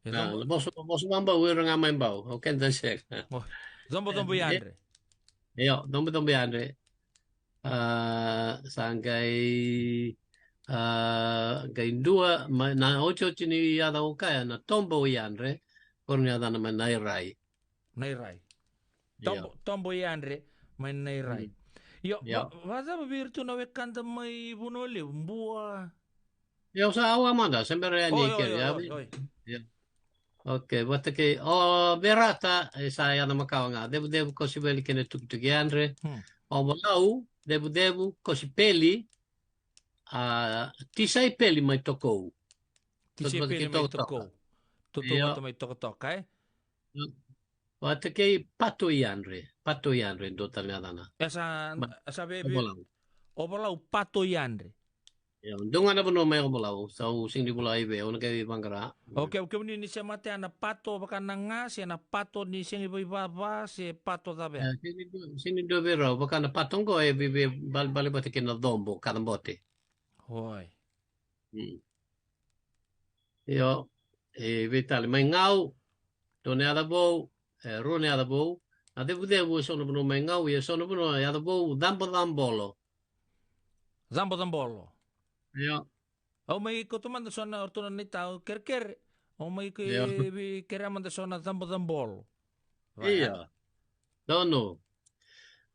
E, a, Cobo-, vosa, vosa vaka-Bau, ira ga mai Bau, o keda sega. O, Cobocobo Yadre. Io, Cobocobo Yadre. A, sa qai, a, qai dua, ma, na otioti ni yaca o kaya, na Tobo i Yadre, qori na yacana mai Nairai. Nairai. Io. Tobo, Tobo i Yadre mai Nairai. Mm. Io, io. Va-, vacava vei iratou na wekada mai Vanua Levu, Bua? Io, sa au a mada, se bera yani. Oi, oi, oi, oi. Io. Okay, vata kei, o, Verata, e sa yaca makawa ga, Cevucevu, kosipeli kei na tukituki yadre. Hmm. Ovalau, Cevucevu, kosipeli, a, tisaipeli mai Tokou. Tisaipeli mai Tokou. Totou vata mai Tokatoka, e? Io. Vata kei Pato i Yadre, Pato i Yadre, dua tale na yacana. E sa, mai, e sa vei, vei, Ovalau. Ovalau, Pato i Yadre. Io, dua ga na vanua mai Ovalau, sa au sega ni vola i vei, au na qai vaqara. Okay, okay, ni, ni se matea na pato vaka na ga, se na pato ni sega ni vaivava, se pato cava ya? E, sega ni dua, sega ni dua vei rau, vaka na pato qo, e vei, vei, bal-, balebale vata kei na cobo, kacabote. Oi. Mm. Io, e vei tale mai Gau, dua na yaca vou, e, rua na yaca vou, na Cevucevu, e so na vanua mai Gau, ia e so na vanua yaca vou, Cabocabolo. Cabocabolo. Io. Au mai kauta mada so na, o ratou na naita, au kerekere. Au mai ke-, io, vei, kerea mada so na Cabocabolo. Io. Donu.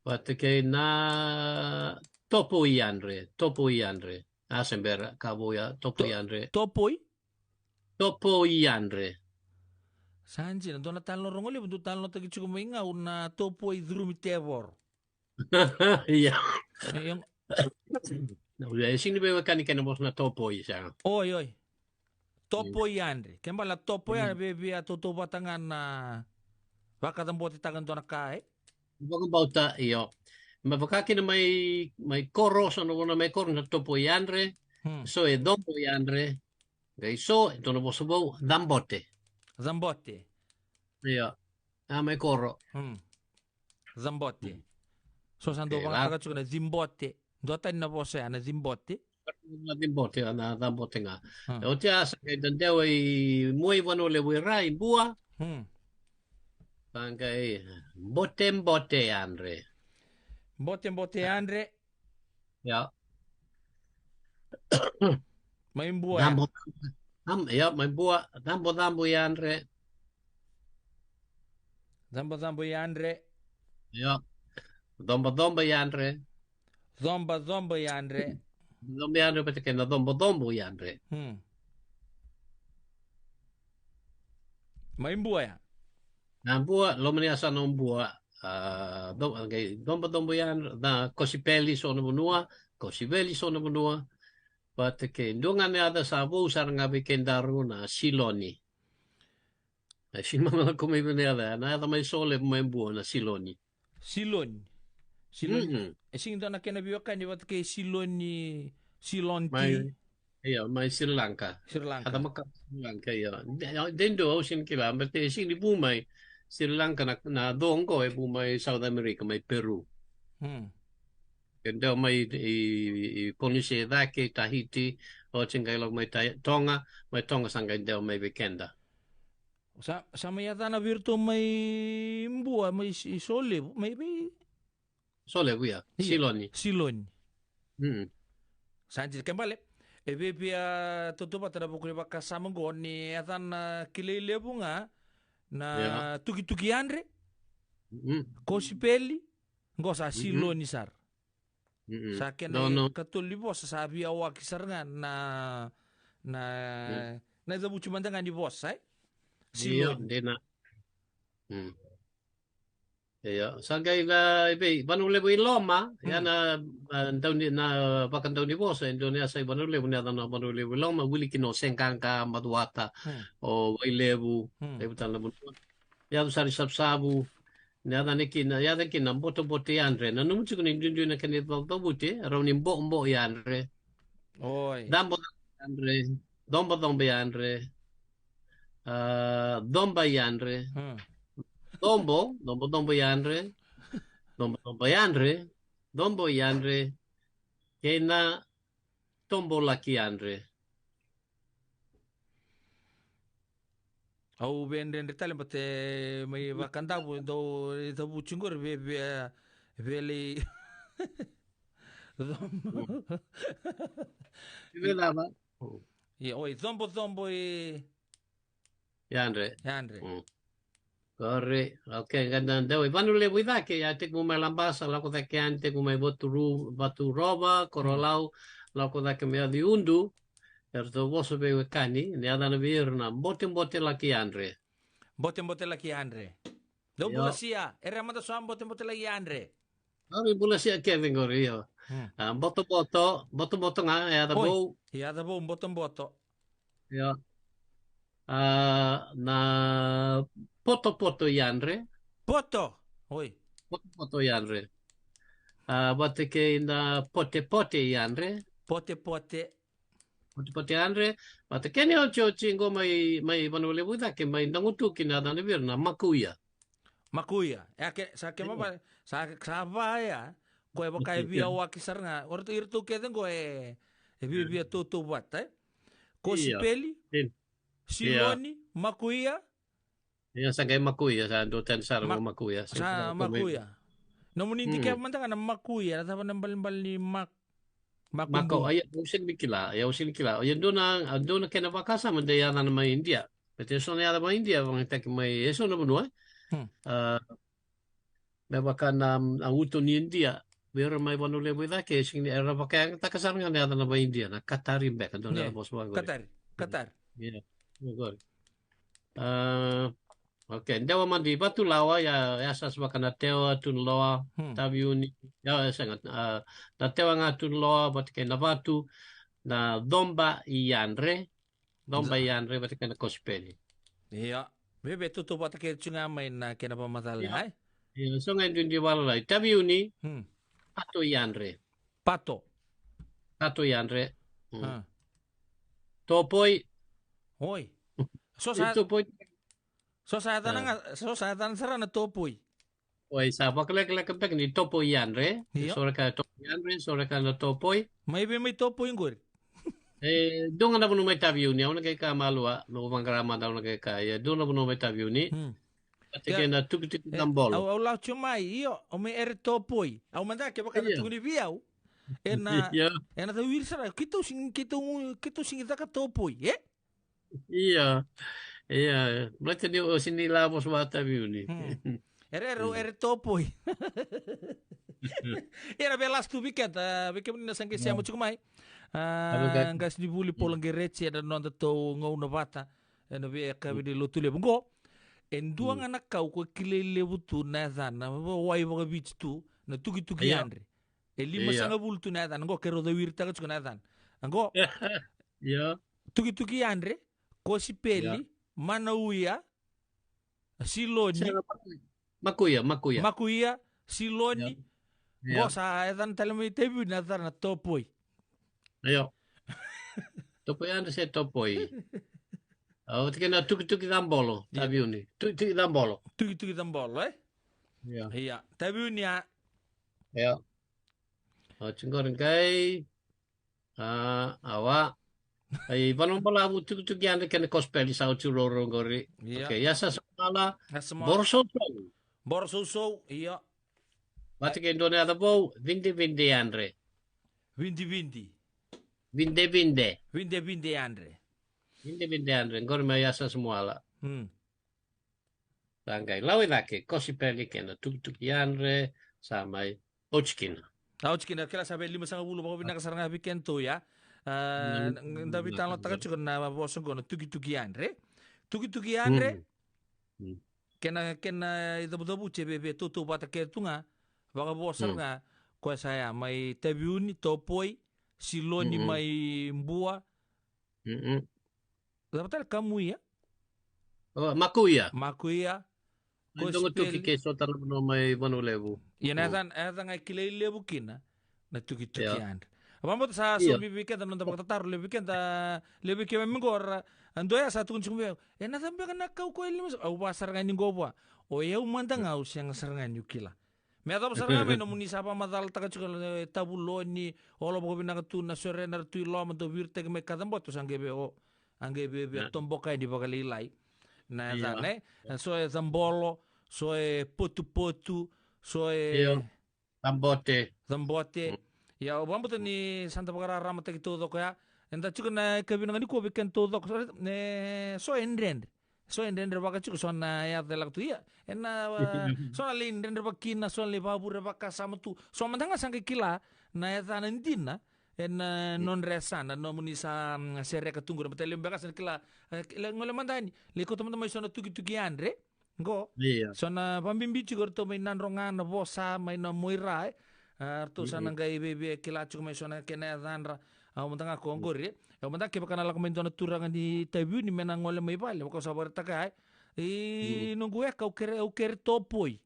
Vata kei na Topo i Yadre, Topo i Yadre. A se bera, ka vou ya, Topo i Yadre. To-, Topo i? Topo i Yadre. Sa dina, dua na talanoa rogo levu, dua talanoataki tiko mai ga, o na topoi curumi tevoro. Ia. E, e, na, e sini veiwekani kena vosa na topoi sa. Oi, oi. Topoi yadre. Ke bala topoi yadre, via, via tautauvata ga na vakacabotitaka dua na ka, e? Vakabauta, io. Me vaka kina mai, mai koro, so na vuna mai koro na topoi yadre, Hmm. so e cobo yadre, qai so, e dua na vosa vou, cabote. Cabote. Io. A mai koro. Hmm. Cabote. Hmm. So sa dau E, la- vakataka tiko na cibote. Dua tani na vosa ya na cibote. Na cibote, na cabote ga. Hmm. E oti a sa qai dadewa i mua i Vanua Levu i ra i Bua. Hmm. Sa qai bote bote yadre. Bote bote yadre. Ia. Mai Bua ya. Cabo, cabo, ia, mai Bua. Cabo cabo yadre. Cabo cabo yadre. Ia. Cobo cobo yadre. Cobo cobo yadre. Cobo yadre, vata kei na cobo cobo yadre. Hmm. Mai Bua ya. Na Bua, loma ni yasana o Bua. A, co-, qai cobo cobo yadre, na Kosipeli so na vanua, Kosipeli so na vanua. Vata kei dua ga na yaca sa vou sara ga vei kedaru na Siloni. E sini mama lako mai vei na yaca, na yaca mai Solevu mai Bua na Siloni. Siloni. Siloni. Mm-mm. E sini dua na kena veiwekani vata kei Siloni, Siloni. Mai, io, mai Sri Lanka. Sri Lanka. Yaca maka Sri Lanka, io. De, de dua au sini kila, but e sini vu mai Sri Lanka na, na co qo e vu mai South America, mai Peru. Hmm. E dua mai i, i, i Polinisia e cake, Tahiti, oti qai lako mai Ta-, Toga, mai Toga sa qai dua mai vei keda. Sa, sa mai yacana vei iratou mai Bua, mai S-, Solevu, mai vei Solevu, ia. Ia. Siloni. Siloni. Mm. Sa dina, ke bale. E via, via tautauvata na vuku ni vakasama qo ni yacana kilai levu ga na Ia. Tukituki yadre, Mm. Kosipeli, qo sa Mm-mm. Siloni sara. Mm-mm. Sa kena No, no. ikatolu ni vosa sa via waki sara ga na, na, Mm. na icavuti mada ga ni vosa, e? Io, Siloni. dina. Mm. Io, sa qai va-, vei, Vanua Levu i Loma, ia Mm. na, a, dauni, na vakadaunivosa, e dua na yasa i Vanua Levu, ni yaca na Vanua Levu i Loma, wili kina o Seqaqa, Macuata, Mm. o Wailevu, Mm. levu tale na vanua. Yaco sara i Savusavu, ni yaca ni kina, yaca kina Botoboto yadre. Na nomu tiko ni duidui na kena icavucavuti, rau ni Bobo yadre. Oi. Cabo yadre, Cobo cobo yadre, a, Coba yadre, Hmm. Cobo, Cobo cobo yadre, Cobo cobo yadre, Cobo yadre, kei na Tobolaki yadre. Au via dredre tale, but e mai Vakadavu, dau icavuti qori via, via, via lai. Cobo. Mm. Via cava? Ia, oi, Cobo cobo i Yadre. Yadre. Mm. Qori, okay, qai da dau i Vanua Levu i cake, ia tekivu mai Labasa, lako cake yani, tekivu mai Vatu Ru-, Vatu Rova, Korolau, lako cake mai Yaci Udu, eratou vosa veiwekani, ni yacana vei ira na Botoboto laki yadre. Botoboto laki yadre. Dou Io. bula sia, era mada sa Botoboto laki yadre. Qori bula sia kece qori, io. Hmm. A, Botoboto, Botoboto ga, e yaca Oi, vou. e yaca vou, Botoboto. Io. A, na Potopoto yadre. Poto. Oi. Potopoto yadre. A, vata kei na Potepote yadre. Potepote. Potepote yadre. Vata kei na otioti qo mai, mai Vanua Levu i cake, mai Dagutuki, na yacana vei ira na Makuya. Makuya. E a ke, sa ke Io. mava, sa, sa va ya, ko e vaka e Makuya. via waki sara ga. O ratou, iratou kece qo e, e via, via tautauvata, e? Io. Kosipeli, Io. Siloni, Makuya. Ia sa qai Makuya, sa dua tani sara Ma-, mo Makuya. Sa sa qai Makuya. Makuya. Nomuni dikeva Mm. mada ga na Makuya, na cava na balebale ni Mak-, Mako, Makuya. ia, au sega ni kila, ia, au sega ni kila. Ia dua na, a, dua na kena vakasama de yacana mai Idia. Baleta e so na yaca mai Idia, vakayagataki mai e so na vanua, e. Hmm. A, me vaka na, a, uto ni Idia, vei ira mai Vanua Levu i cake, e sega ni, era vakayagataka sara ga na yacana mai Idia, na Katari beka, dua na Ia, yaca vosa vaqori. Katari, Katari. Ia, vaqori. A, Okay, Dewa mada i Vatulawa, ia, ia sa vaka na Tewa, Tuniloa, Hmm. Taveuni, ia, e sega, a, na Tewa ga Tuniloa, vata kei na Vatu, na Coba i Yadre, Coba i Yadre, vata kei na Kosipeli. Ia, veve tautauvata kece tu ga mai na kena vakamacala, Ia. ai? Ia, so ga e duidui vakalala. I Taveuni, Hmm. Pato i Yadre. Pato. Pato i Yadre. Hmm. Ah. Topoi. Oi. So I sa, Topoi. so sa yacana Ah. ga, so sa yacana sara na Topoi. Oi, sa vakalekaleka beka ni Topoi i Yadre. Io. So reka Topoi i Yadre, so reka na Topoi. Mai vei mai Topoi qori? E, dua ga na vanua mai Taveuni, au na qai ka malua, na vaqara mada au na qai ka, ia, dua na vanua mai Taveuni. Hmm. Vata Ia, kei na tukituki e, na bolo. au, au lako tiko mai, io, au mai ere Topoi. Au mada kevaka na Io. tukuni vei au. Ena, Io. ena tawiri sara, keitou sigi, keitou, keitou sigi caka Topoi, e? Io. Io. Baleta ni o sini la vosa va Taveuni. Hmm. Ere, ere, Hmm. ere Topoi. Ia na vei last tu vei keda, vei kemuni na sa qai sema Io. tiko mai. Ah, Io. Qase ni vuli Paula Qereti, ena noda tou gauna vata. Ena vei e kavi ni lotu levu. Qo, e dua Mm. ga na kau ko kilai levu tu na yacana, wai vakaviti tu, na tukituki Io. Yadre. E lima Io. sagavulu tu na yacana, qo keirau cawiritaka tiko na yacana. Qo, Io. tukituki Yadre, Kosipeli, Io. Manauia, Siloni, Sega, Makuia, Makuia. Makuia, Siloni. Io. Qo Io. sa yacana tale mai Taveuni na yacana na Topoi. Io. Topoi Yadre se Topoi. Au tike na tukituki cabolo, Io. Taveuni. Tukituki cabolo. Tukituki cabolo, e? Io. Ia, Taveuni a. Io. Au tiko qori qai. A, awa. Ai, vanua balavu tukituki Yadre kei na Kosipeli sa oti roro qori. Io. Okay, ia sa samala. Ia sa samala. Boro sousou. Boro sousou, io. Vata kei dua na yaca vou, Vidividi Yadre. Vidividi. Videvide. Videvide Yadre. Videvide Yadre, qori mai Yasas Muala. Hmm. Sa qai lau i cake, Kosipeli kei na tukituki Yadre, sa mai oti kina. Sa oti kina, kila sa vei lima sagavulu, vakavinaka sara ga vei kedatou ya. A, Mm. n-, da veitalanoataka tiko na vosa qo na tukituki Yadre. Tukituki Yadre. Mm. Mm. Kena, kena icavucavuti e veve tautauvata kece tu ga, vakavosa Mm. ga, koya sa ya, mai Taveuni, Topoi, Siloni Mm-mm. mai Bua. Mm-mm. Cava tale Kamuia? O, Makuia. Makuia. Ai, Dongotuki Kosipeli. Kei so tale na vanua mai Vanua Levu. Ia na Mm. yaca, yaca ga e kilai levu kina, na tukituki Ia. Yadre. Vakabauta sa Ia. sobi vei keda na noda vakatataro, levu vei keda, levu vei keimami qo ra, a dua ya sa tukuni tiko vei au. E na cava beka na kau ko e lima sa-, au va sara ga ni qo vua. O yau mada ga au sega sara ga niu kila. Me yacova sara ga mai nomuni sa vakamacalataka tiko e Tavuloni, o lo vakavinaka tu na sore na ra tu i loma, dau viritaki mai Kacabote, sa qai vei o, a qai vei vei Ia. toboka yani vakalailai. Na Ia. yacana, e? So e Cabolo, so e Potupotu, so e Ia. Cabote. Cabote. Mm. Ia, au vakabauta ni sa da vakararamataki taucoko ya. Eda tiko na yakavi vinaka nikua vei keda taucoko. So, e, so e dredre. So e dredre vaka tiko so na yaca e lako tu. Ia, ena, a, so na lai dredre vaka kina, so na lai vakavure vakasama tu. So mada ga sa qai kila na yacana dina. Ena Mm. nodra yasana, nomuni sa, mm, sereka tu qori. Baleta levu beka sa na kila, e, kila gole mada yani. Lai kauta mada mai so na tukituki Yadre. Qo. Ia. So na vabibi tiko ratou mai Nadroga, Navosa, mai Namoira, e. A, ratou sa na Mm-mm. qai veivei kila tiko mai so na kena yacadra. Au mada ga ko Mm. qori, e. Au mada kevaka na lako mai dua na turaga ni Taveuni me na gole mai vale, vaka au sa vakaraitaka, e. I Mm. noqu weka au kere, au kere Topoi.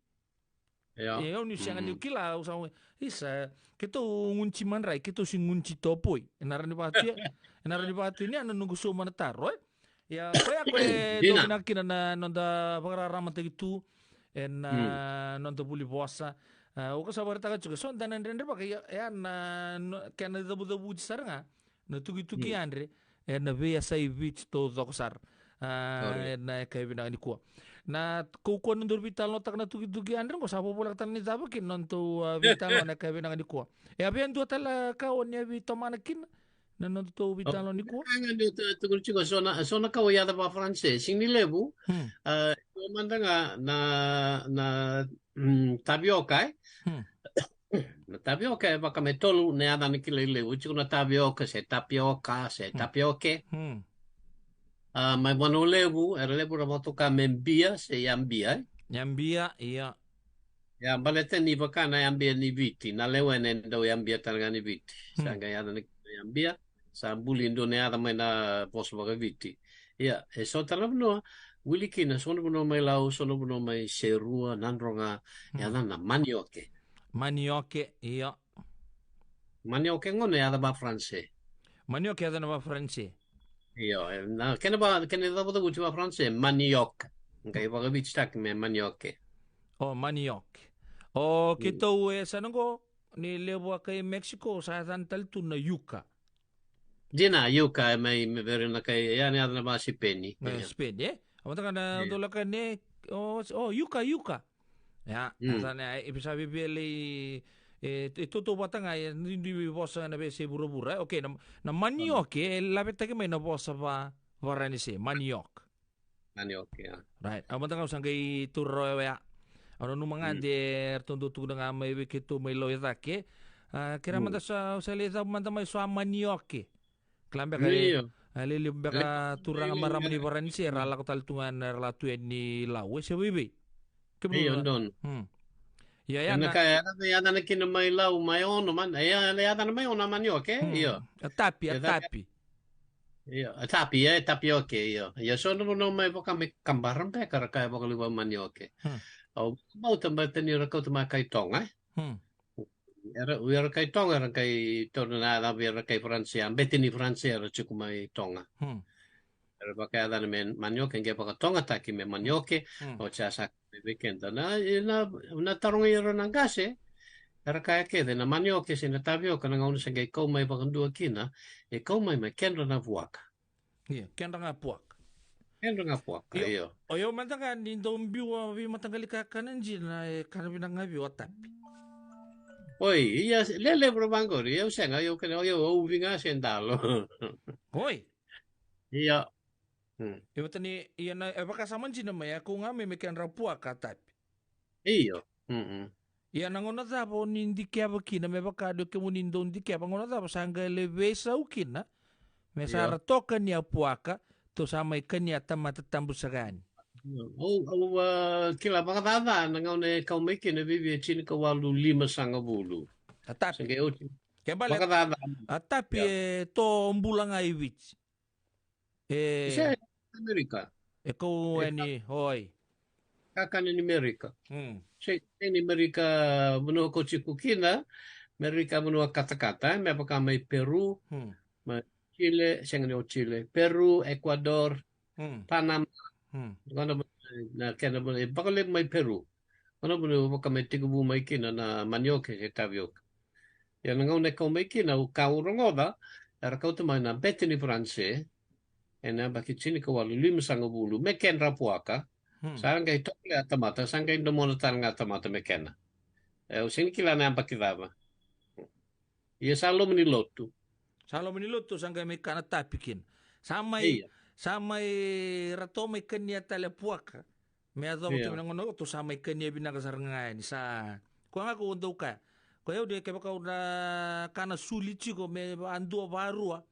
Ia. E, au niu sega niu Mm-mm. kila, au sa, isa, keitou gunu ti madrai, keitou si gunu ti Topoi. E na rawa ni vakatu ya, e na rawa ni vakatu ya na noqu sauma na taro, e. Ia, koya, koya e Dina. dau vinaka kina na noda vakararamataki tu, e na Mm. noda vuli vosa. A, au ka sa vakaraitaka tiko, so da na dredre vaka, ia, ia na, no, kena cavucavuti sara ga, na tukituki Mm. Yadre, e na veiyasai Viti taucoko sara. A, Sorry. e na yakavi vinaka nikua. Na kaukauwa na nodaru veitalanoataka na tukituki Yadre, qo sa vovoleka tale ni cava kina na nodatou, a, veitalanoa na yakavi vinaka nikua. E a via dua tale ka o ni a veitomana kina, na nodatou veitalanoa nikua. Ka ga ni o ta-, tukuna tiko so na, so na ka o yaca vakaFaranse, sega ni levu, Hmm. a, o mada ga na, na, mm, tavioka, e? Hmm. Na tavioka e vaka me tolu na yaca na kilai levu, tiko na tavioka, se tapioka, se Hmm. tapioke. Hmm. A, mai Vanua Levu era levu ra vakatoka me bia se yabia, e? Yabia, ia. Ia, baleta ni vaka na yabia ni Viti, na lewena e dau yabia tale ga ni Viti. Hmm. Sa qai yaca na yabia, sa buli e dua na yaca mai na vosa vakaviti. Ia, e so tale na vanua, wili kina, so na vanua mai Lau, so na vanua mai Serua, Nadroga, hmm, yaca na manioke. Manioke, ia. Manioke gona yaca vaFaranse. Manioke yaca na vaFaranse. Io, e, na kena va, kena cavucavuti vaFaranse, manioc. Qai vakavititaki me manioke. O, manioke. O, hmm, keitou e sa na qo, ni levu a kai Mexico, sa yacana tale tu na yuca. Dina, yuca, e mai, me vere na kai, ya ni yaca na vaSipeni. Na Sipeni, e? A mataka na, io, dau laka ne, o, o, yuca, yuca. Ia, mm, sa na, e, sa vevele i, e, e tautauvata ga, e, ni, ni vosa na veiyasai vuravura, e. Okei, na, na manioke, e lavetaki mai na vosa va, vaFaranise, manioc. Manioke, ia. Right, au mada ga au sa qai taura rawa ya. Au nanuma ga, mm, de ratou dau tukuna ga mai vei keitou mai Lau e cake. A, kera, mm, mada sa, au sa lai cava mada mai so a manioke. Kila beka, io, e, a, lili beka, e, turaga, e, marama ni Varanise, era lako tale tu ga na, era la tu yani Lau, e se veivei. Ke, io, donu. Hmm. Ia, ia, ena na ka, e, e, e, na kina mai Lau, mai Ono, man, e, e, e, na mai Ono, manioke, hmm, io. A tapi, a tapi. Io, a tapi, e, tapioke, io. Ia, so na vanua mai vaka mai Kabara beka, ra kaya vakalevu manioke. Hmm. Au, au taba tani ra kauta mai kai Toga, e. Hmm. Era, era kai Toga, era kai Toga na yaca vei ira kai Faranse, a bete ni Faranse era tiko mai Toga. Hmm. Era vakayacana me manioke, qai vakatogataki me manioke, hmm, oti a sa vei keda. Na, na, na tarogi ira na qase, era kaya kece na manioke se na tavioka na gauna se qai kau mai vakadua kina, e kau mai me kedra na vuaka. Ia, kedra ga puaka. Kedra ga puaka, io. Io. O yau mada ga ni dau biu a veimataqali kakana dina, e kana vinaka ga vei au a tapi. Oi, ia, lelevu ra vaqori, au sega, au kena, au, au uvi ga se dalo. Oi. Ia. Hmm. Ia, matani, ia na, e vakasama dina mai, e kau ga mai me kedra puaka a tapi. Io. Mm-mm. Ia na gauna cava o ni dikeva kina, me vaka de kemuni dau dikeva, gauna cava sa qai lai veisau kina, me sa, io, ra toka ni a puaka, tou sa mai kania tamata tabu saka yani. Io. Au, au, a, kila vakacaca na gauna e kau mai kina, vivi e tinikawalu limasagavulu. A tapi. Sa qai oti. Ke bale, vakacaca. A tapi, ia, e to bula ga i Viti. E, se Amerika. E kau, e, yani, oi. Kakana ni Amerika. Hmm. Se, se ni Amerika vanua ko tiko kina, Amerika vanua katakata, e, me vaka mai Peru, hmm, mai Chile, sega ni o Chile, Peru, Ecuador, hmm, Panama. Hmm. Gona na kena, e, vakalevu mai Peru. Gona vanua vaka mai tekivu mai kina na manioke se tavioka. Ia na gauna e kau mai kina, au, ka au rogoca, era kauta mai na bete ni Faranse, ena yabaki tinikawalu limasagavulu, me kedra puaka, hmm, sa qai tovolea tamata, sa qai domona tale ga tamata me kena. E, au sega ni kila na yabaki cava. Ia sa loma ni lotu. Sa loma ni lotu, sa qai mai kana tapi kina. Sa mai, ia, sa mai ratou mai kania tale puaka. Me yacova, ia, tu na gauna, tou sa mai kania vinaka sara ga yani, sa. Koya ga ko dau kaya. Ko yau de kevaka au na kana suli tiko me a dua varua.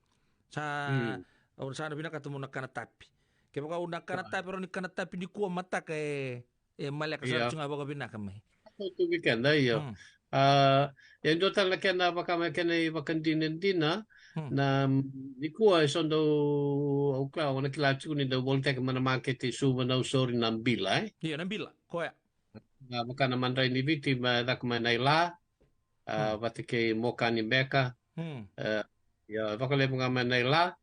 Sa, hmm, au sa na vinakata mo na kana tapi. Kevaka au na kana, ah, tapi, rau ni kana tapi nikua mataka e, e maleka sara, ia, tu ga vakavinaka mai. Tou tu vei keda, io. Hmm. A, e dua tale na kena vaka me kena ivakadinadina, hmm, na, mm, nikua e so dau, au kila, au na kila tiko ni dau volitaki mai na makete i Suva, Nausori, na bila, e? Io, na bila, koya. Na vaka na madrai ni Viti, me caka mai na ila, a, hmm, vata kei Mokani beka, hmm, e, ia, e vakalevu ga mai na ila,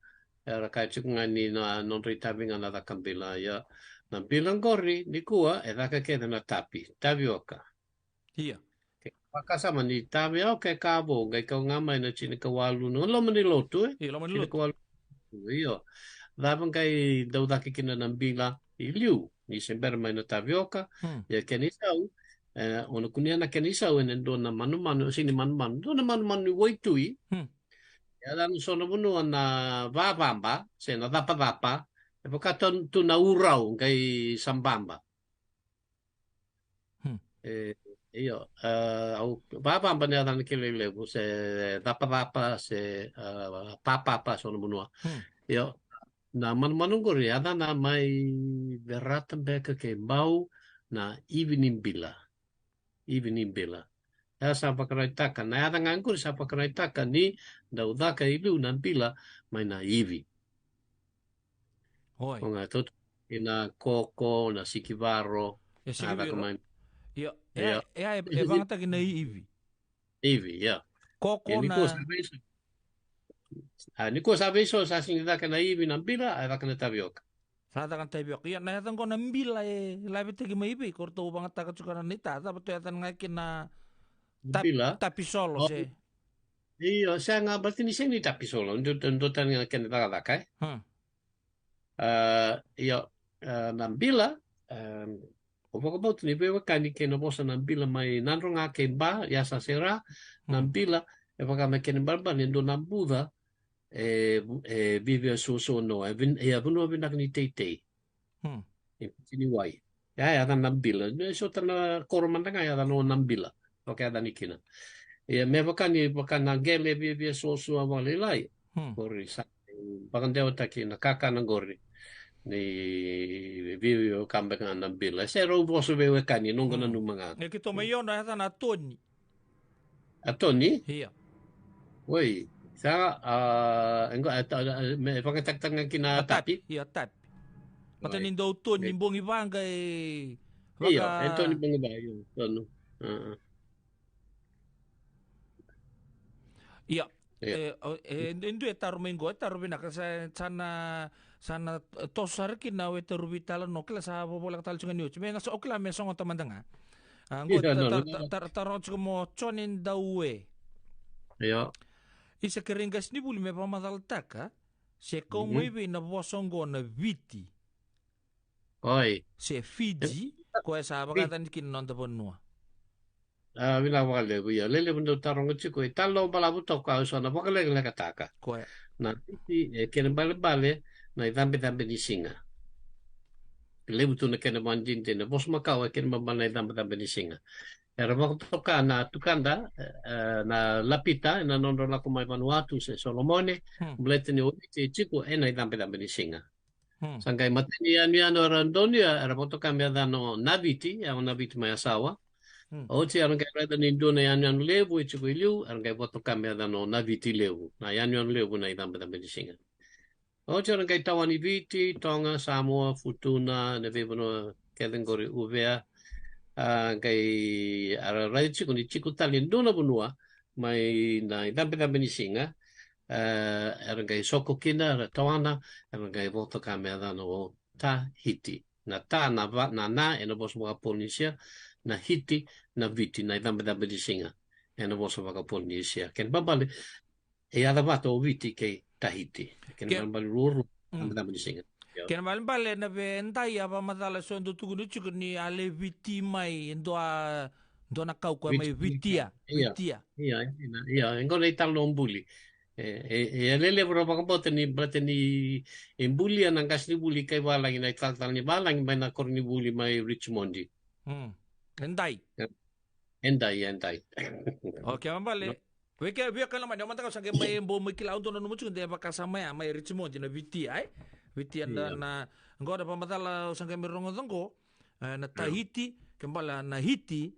era kaya tiko ga ni na nodra itavi ga na caka bila, ia. Na bila qori, nikua, e caka kece na tapi, tavioka. Ia. Ke vakasama ni tavioka e ka vou, qai kau ga mai na tinikawalu, na loma ni lotu, e? Ia, loma ni lotu. Tinikawalu, io. Cava qai dau caka kina na bila i liu, ni se bera mai na tavioka, hmm, ia kena isau, e, o na kunea na kena isau ena dua na manumanu, sega ni manumanu, dua na manumanu ni waitui, hmm, e yacana so na vanua na vavaba, se na capacapa, e vaka tu na urau, qai sababa. Hmm. E, io, e, au, vavaba na yacana kilai levu, se capacapa, se, e, papapa, so na vanua. Hmm. Io, Na manumanu qori, yacana mai Verata beka kei Bau, na ivi ni bila. Ivi ni bila. Ya sa vakaraitaka, na yaca ga qori sa vakaraitaka ni dau caka i liu na bila mai na ivi. Oi. O ga tau ina koko, na sikivaro, e na caka sikivaro mai. Ia, e, ia. E, e, e vagataki na ivi. Ivi, ia. Koko e, na nikua sa veiso. A, nikua sa veiso, sa sigi caka na ivi na bila, a caka na tavioka. Sa caka na tavioka. Ia, na yaca qo na bila e lavetaki mai vei, ko ratou vagataka tiko na nita, cava tou yacana ga kina na tap-, bila. Tapisolo, o, se. Io, sega, baleta ni sega ni tapisolo, dua, dua tani ga kena cakacaka, e? Hmm. A, io, a, na bila, a, o vakabauta ni veiwekani kei na vosa na bila mai Nadroga kei Ba, ya sa sega, na, hmm, bila, e vaka me kena balebale ni dua na buca, e, e viavia suasua no, e vin-, e a vanua vinaka ni teitei. Hmm. E piti ni wai. Ya, yacana na bila. E so tana koro mada ga yacana o na bila. Vaka yacani kina. Ia me vaka ni, vaka na qele viavia suasua vakalailai. Hmm. Qori sa vakadewataki na kakana qori. Ni viavia ka beka ga na bila. Se rau vosa veiwekani, noqu, hmm, nanuma ga. E keitou mai Ono, yacana Toni. A Toni? Ia. Oi, sa, a, e qo, a, ta-, a, me vakatakataka ga kina a Tapi? Tapi, ia Tapi. Oi. Mata ni dau Toni, oi, Bogi Vaqa e, ia, vaka e Toni Bogi Vaqa, ia, Toni. A, a. Ia. Ia. E, o, e, e dua e taro mai qo, e taro vinaka, sa, sa na, sa na toso sara kina o e taro vei tale no, kila sa vovoleka tale tiko ga ni oti. Me ga sa, o kila me sogota mada ga. A, qo, ia, ta-, no, ta-, no, ta-, ta-, taro tiko mo Jone Daue. Ia. Isa, kerei qasenivuli me vakamacalataka se kau, mhm, mai vei na vosa qo na Viti. Oi. Se Fiji, e, koya sa, e, vakayacani kina na noda vanua. A, vinaka vakalevu, ia. Lelevu dau taroga tiko, e talanoa balavu toka, au sa na vakalekalekataka. Koya. Na Viti, e kena balebale na icabecabe ni siga. Levu tu na kena vakadinadina, vosa makawa, e kena balebale na icabecabe ni siga. Era vakatoka na tukada, e, e, na Lapita, ena nodra lako mai Vanuatu se Solomone, hmm, baleta ni o Viti e tiko ena icabecabe ni siga. Hmm. Sa qai matai ni yanuyanu era donuya, era vakatoka me yacana o Naviti, ya o Naviti mai Yasawa. Hmm. Oti era qai raica ni dua na yanuyanu levu e tiko i liu, era qai vakatoka me yacana o Naviti Levu. Na yanuyanu levu na icabecabe ni siga. Oti era qai tawani Viti, Toga, Samoa, Futuna, na veivanua kece qori, Uvea. A, qai, era raica tiko ni tiko tale e dua na vanua mai na icabecabe ni siga. E, era qai soko kina, era tawana, era qai vakatoka me yacana o Tahiti. Na ta, na va, na na, ena vosa vakaPolinisia, na hiti, na Viti, na icabecabe ni siga, ena vosa vakaPolinisia. Kena balebale, e yaca vata o Viti kei Tahiti. Kena, ke-, balebale ruarua, mm, icabecabe ni siga. Ia. Kena balebale na vei edai a vakamacala eso e dau tukuni tiko ni a lai Viti mai, e dua, dua na kau koya mai Viti, Vitia. Ia. Vitia. Ia, ia, ia, e qo na italanoa buli. E, e, e lelevu ra vakabauta ni, baleta ni e bulia na qasenivuli kai valagi, na italatala ni valagi mai na koronivuli mai Richmond. Hmm. Edai. E, edai, edai. Okay, kena balebale. No. Vei ke, vei ke lomani, au mada ga au sa qai mai, bau mai kila, au dau nanuma tiko de vakasama ya mai Richmond, na Vitia, e? Vitia na, ia, na, qo na vakamacala au sa qai mai rogoca qo, e, na, ia, Tahiti, kena balebale na hiti,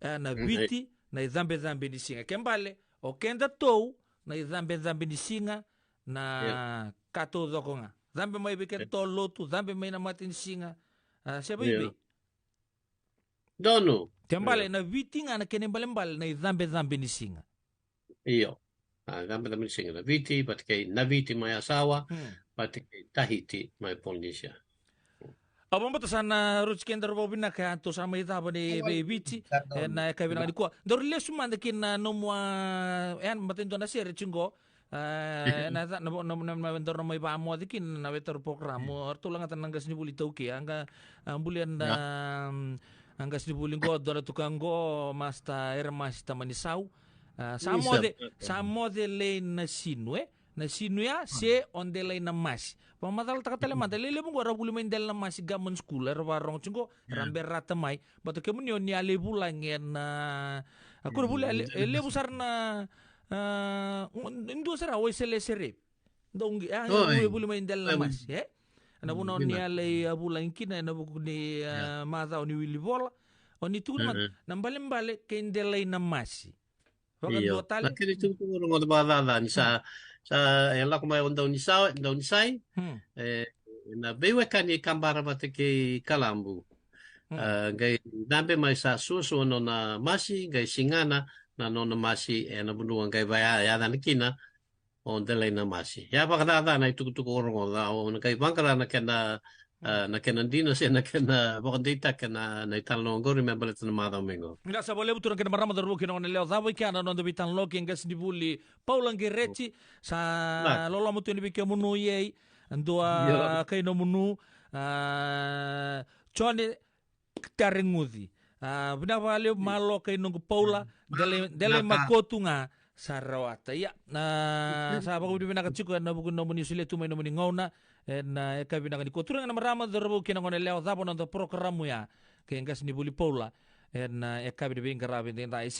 e, na, mm, Viti, na icabecabe ni siga. Kena balebale, o kedatou, na icabecabe ni siga, na, ia, ka taucoko ga. Cabe mai vei, ia, kedatou lotu, cabe mai na matanisiga. A, se vei, ia, vei. Donu. Kena balebale, ia, na Viti ga na kena ibalebale na icabecabe ni siga. Io. A, icabecabe ni siga na Viti, vata kei Naviti mai Yasawa, hmm, vata kei Tahiti mai Polinisia. Au vakabauta sa na rauti kedaru vakavinaka, tou sa mai cava ni, ia, vei Viti, sa, e, na yakavi vinaka nikua. Daru lesu mada ki na nomu, a, e, mata e dua na sere tiko qo, a, e, na, na, na, na, na, daru na mai vakamoce kina na veitaru program. Hmm. O ratou lagata na qasenivuli iTaukei, a qa, a, bulia na, ia, a, qasenivuli qo, dua na tuka qo, Master Eremasi Tamanisau. A, sa, isa, moce, sa moce Delainasinu, e? Nasinu ya, se o Delainamasi. Vakamacalataka tale mada, lelevu qo era vuli mai Delainamasi Government School, era vakarogo tiko qo, era, ia, berata mai. Baleta kemuni o ni a lai vulagi ena, a, kua ni vuli, a le-, e levu sara na, a, e dua sara o Waiselesere. Dou qi, a, oi, e vuli mai dela na masi, e? Ena vuna o ni a lai, a, vulagi kina ena vuku ni, a, macawa ni wili vola. O ni tukuna mada, na balebale kei delai na masi. Vakadua tale. Na kena itukutuku rogoca vakacaca ni sa, sa, e lako mai o Daunisai, Daunisai. E, na veiwekani e kabara vata kei Kalabu. A, qai dabe mai sa suasua nona masi, qai sigana na nona masi ena vanua qai vaya, yacana kina o delai na masi. Ia vakacaca na itukutuku o rogoca, o na qai vaqara na kena, a, na kena dina se na kena vakadeitaki na, na italanoa oqori me baleta na macawa mai qo. Ia sa vakalevu turaga kei na marama, cauravou kei na goneyalewa, cava i kea na noda veitalanoa kei qasenivuli Paula Qereti, sa loloma tu yani vei kemunu, ia, dua kai nomunu, a, Jone Tareguci. A, vinaka vakalevu, malo kai noqu Paula, delai, delai makotu ga sa rawata. Ia, a, sa vakavinavinaka tiko ena vuku ni nomuni solia tu mai nomuni gauna ena, a, yakavi vinaka nikua. Turaga na marama, cauravou kei na goneyalewa, cava noda porokaramu ya kei qasenivuli Paula ena, a, yakavi ni veiqaravi edaidai.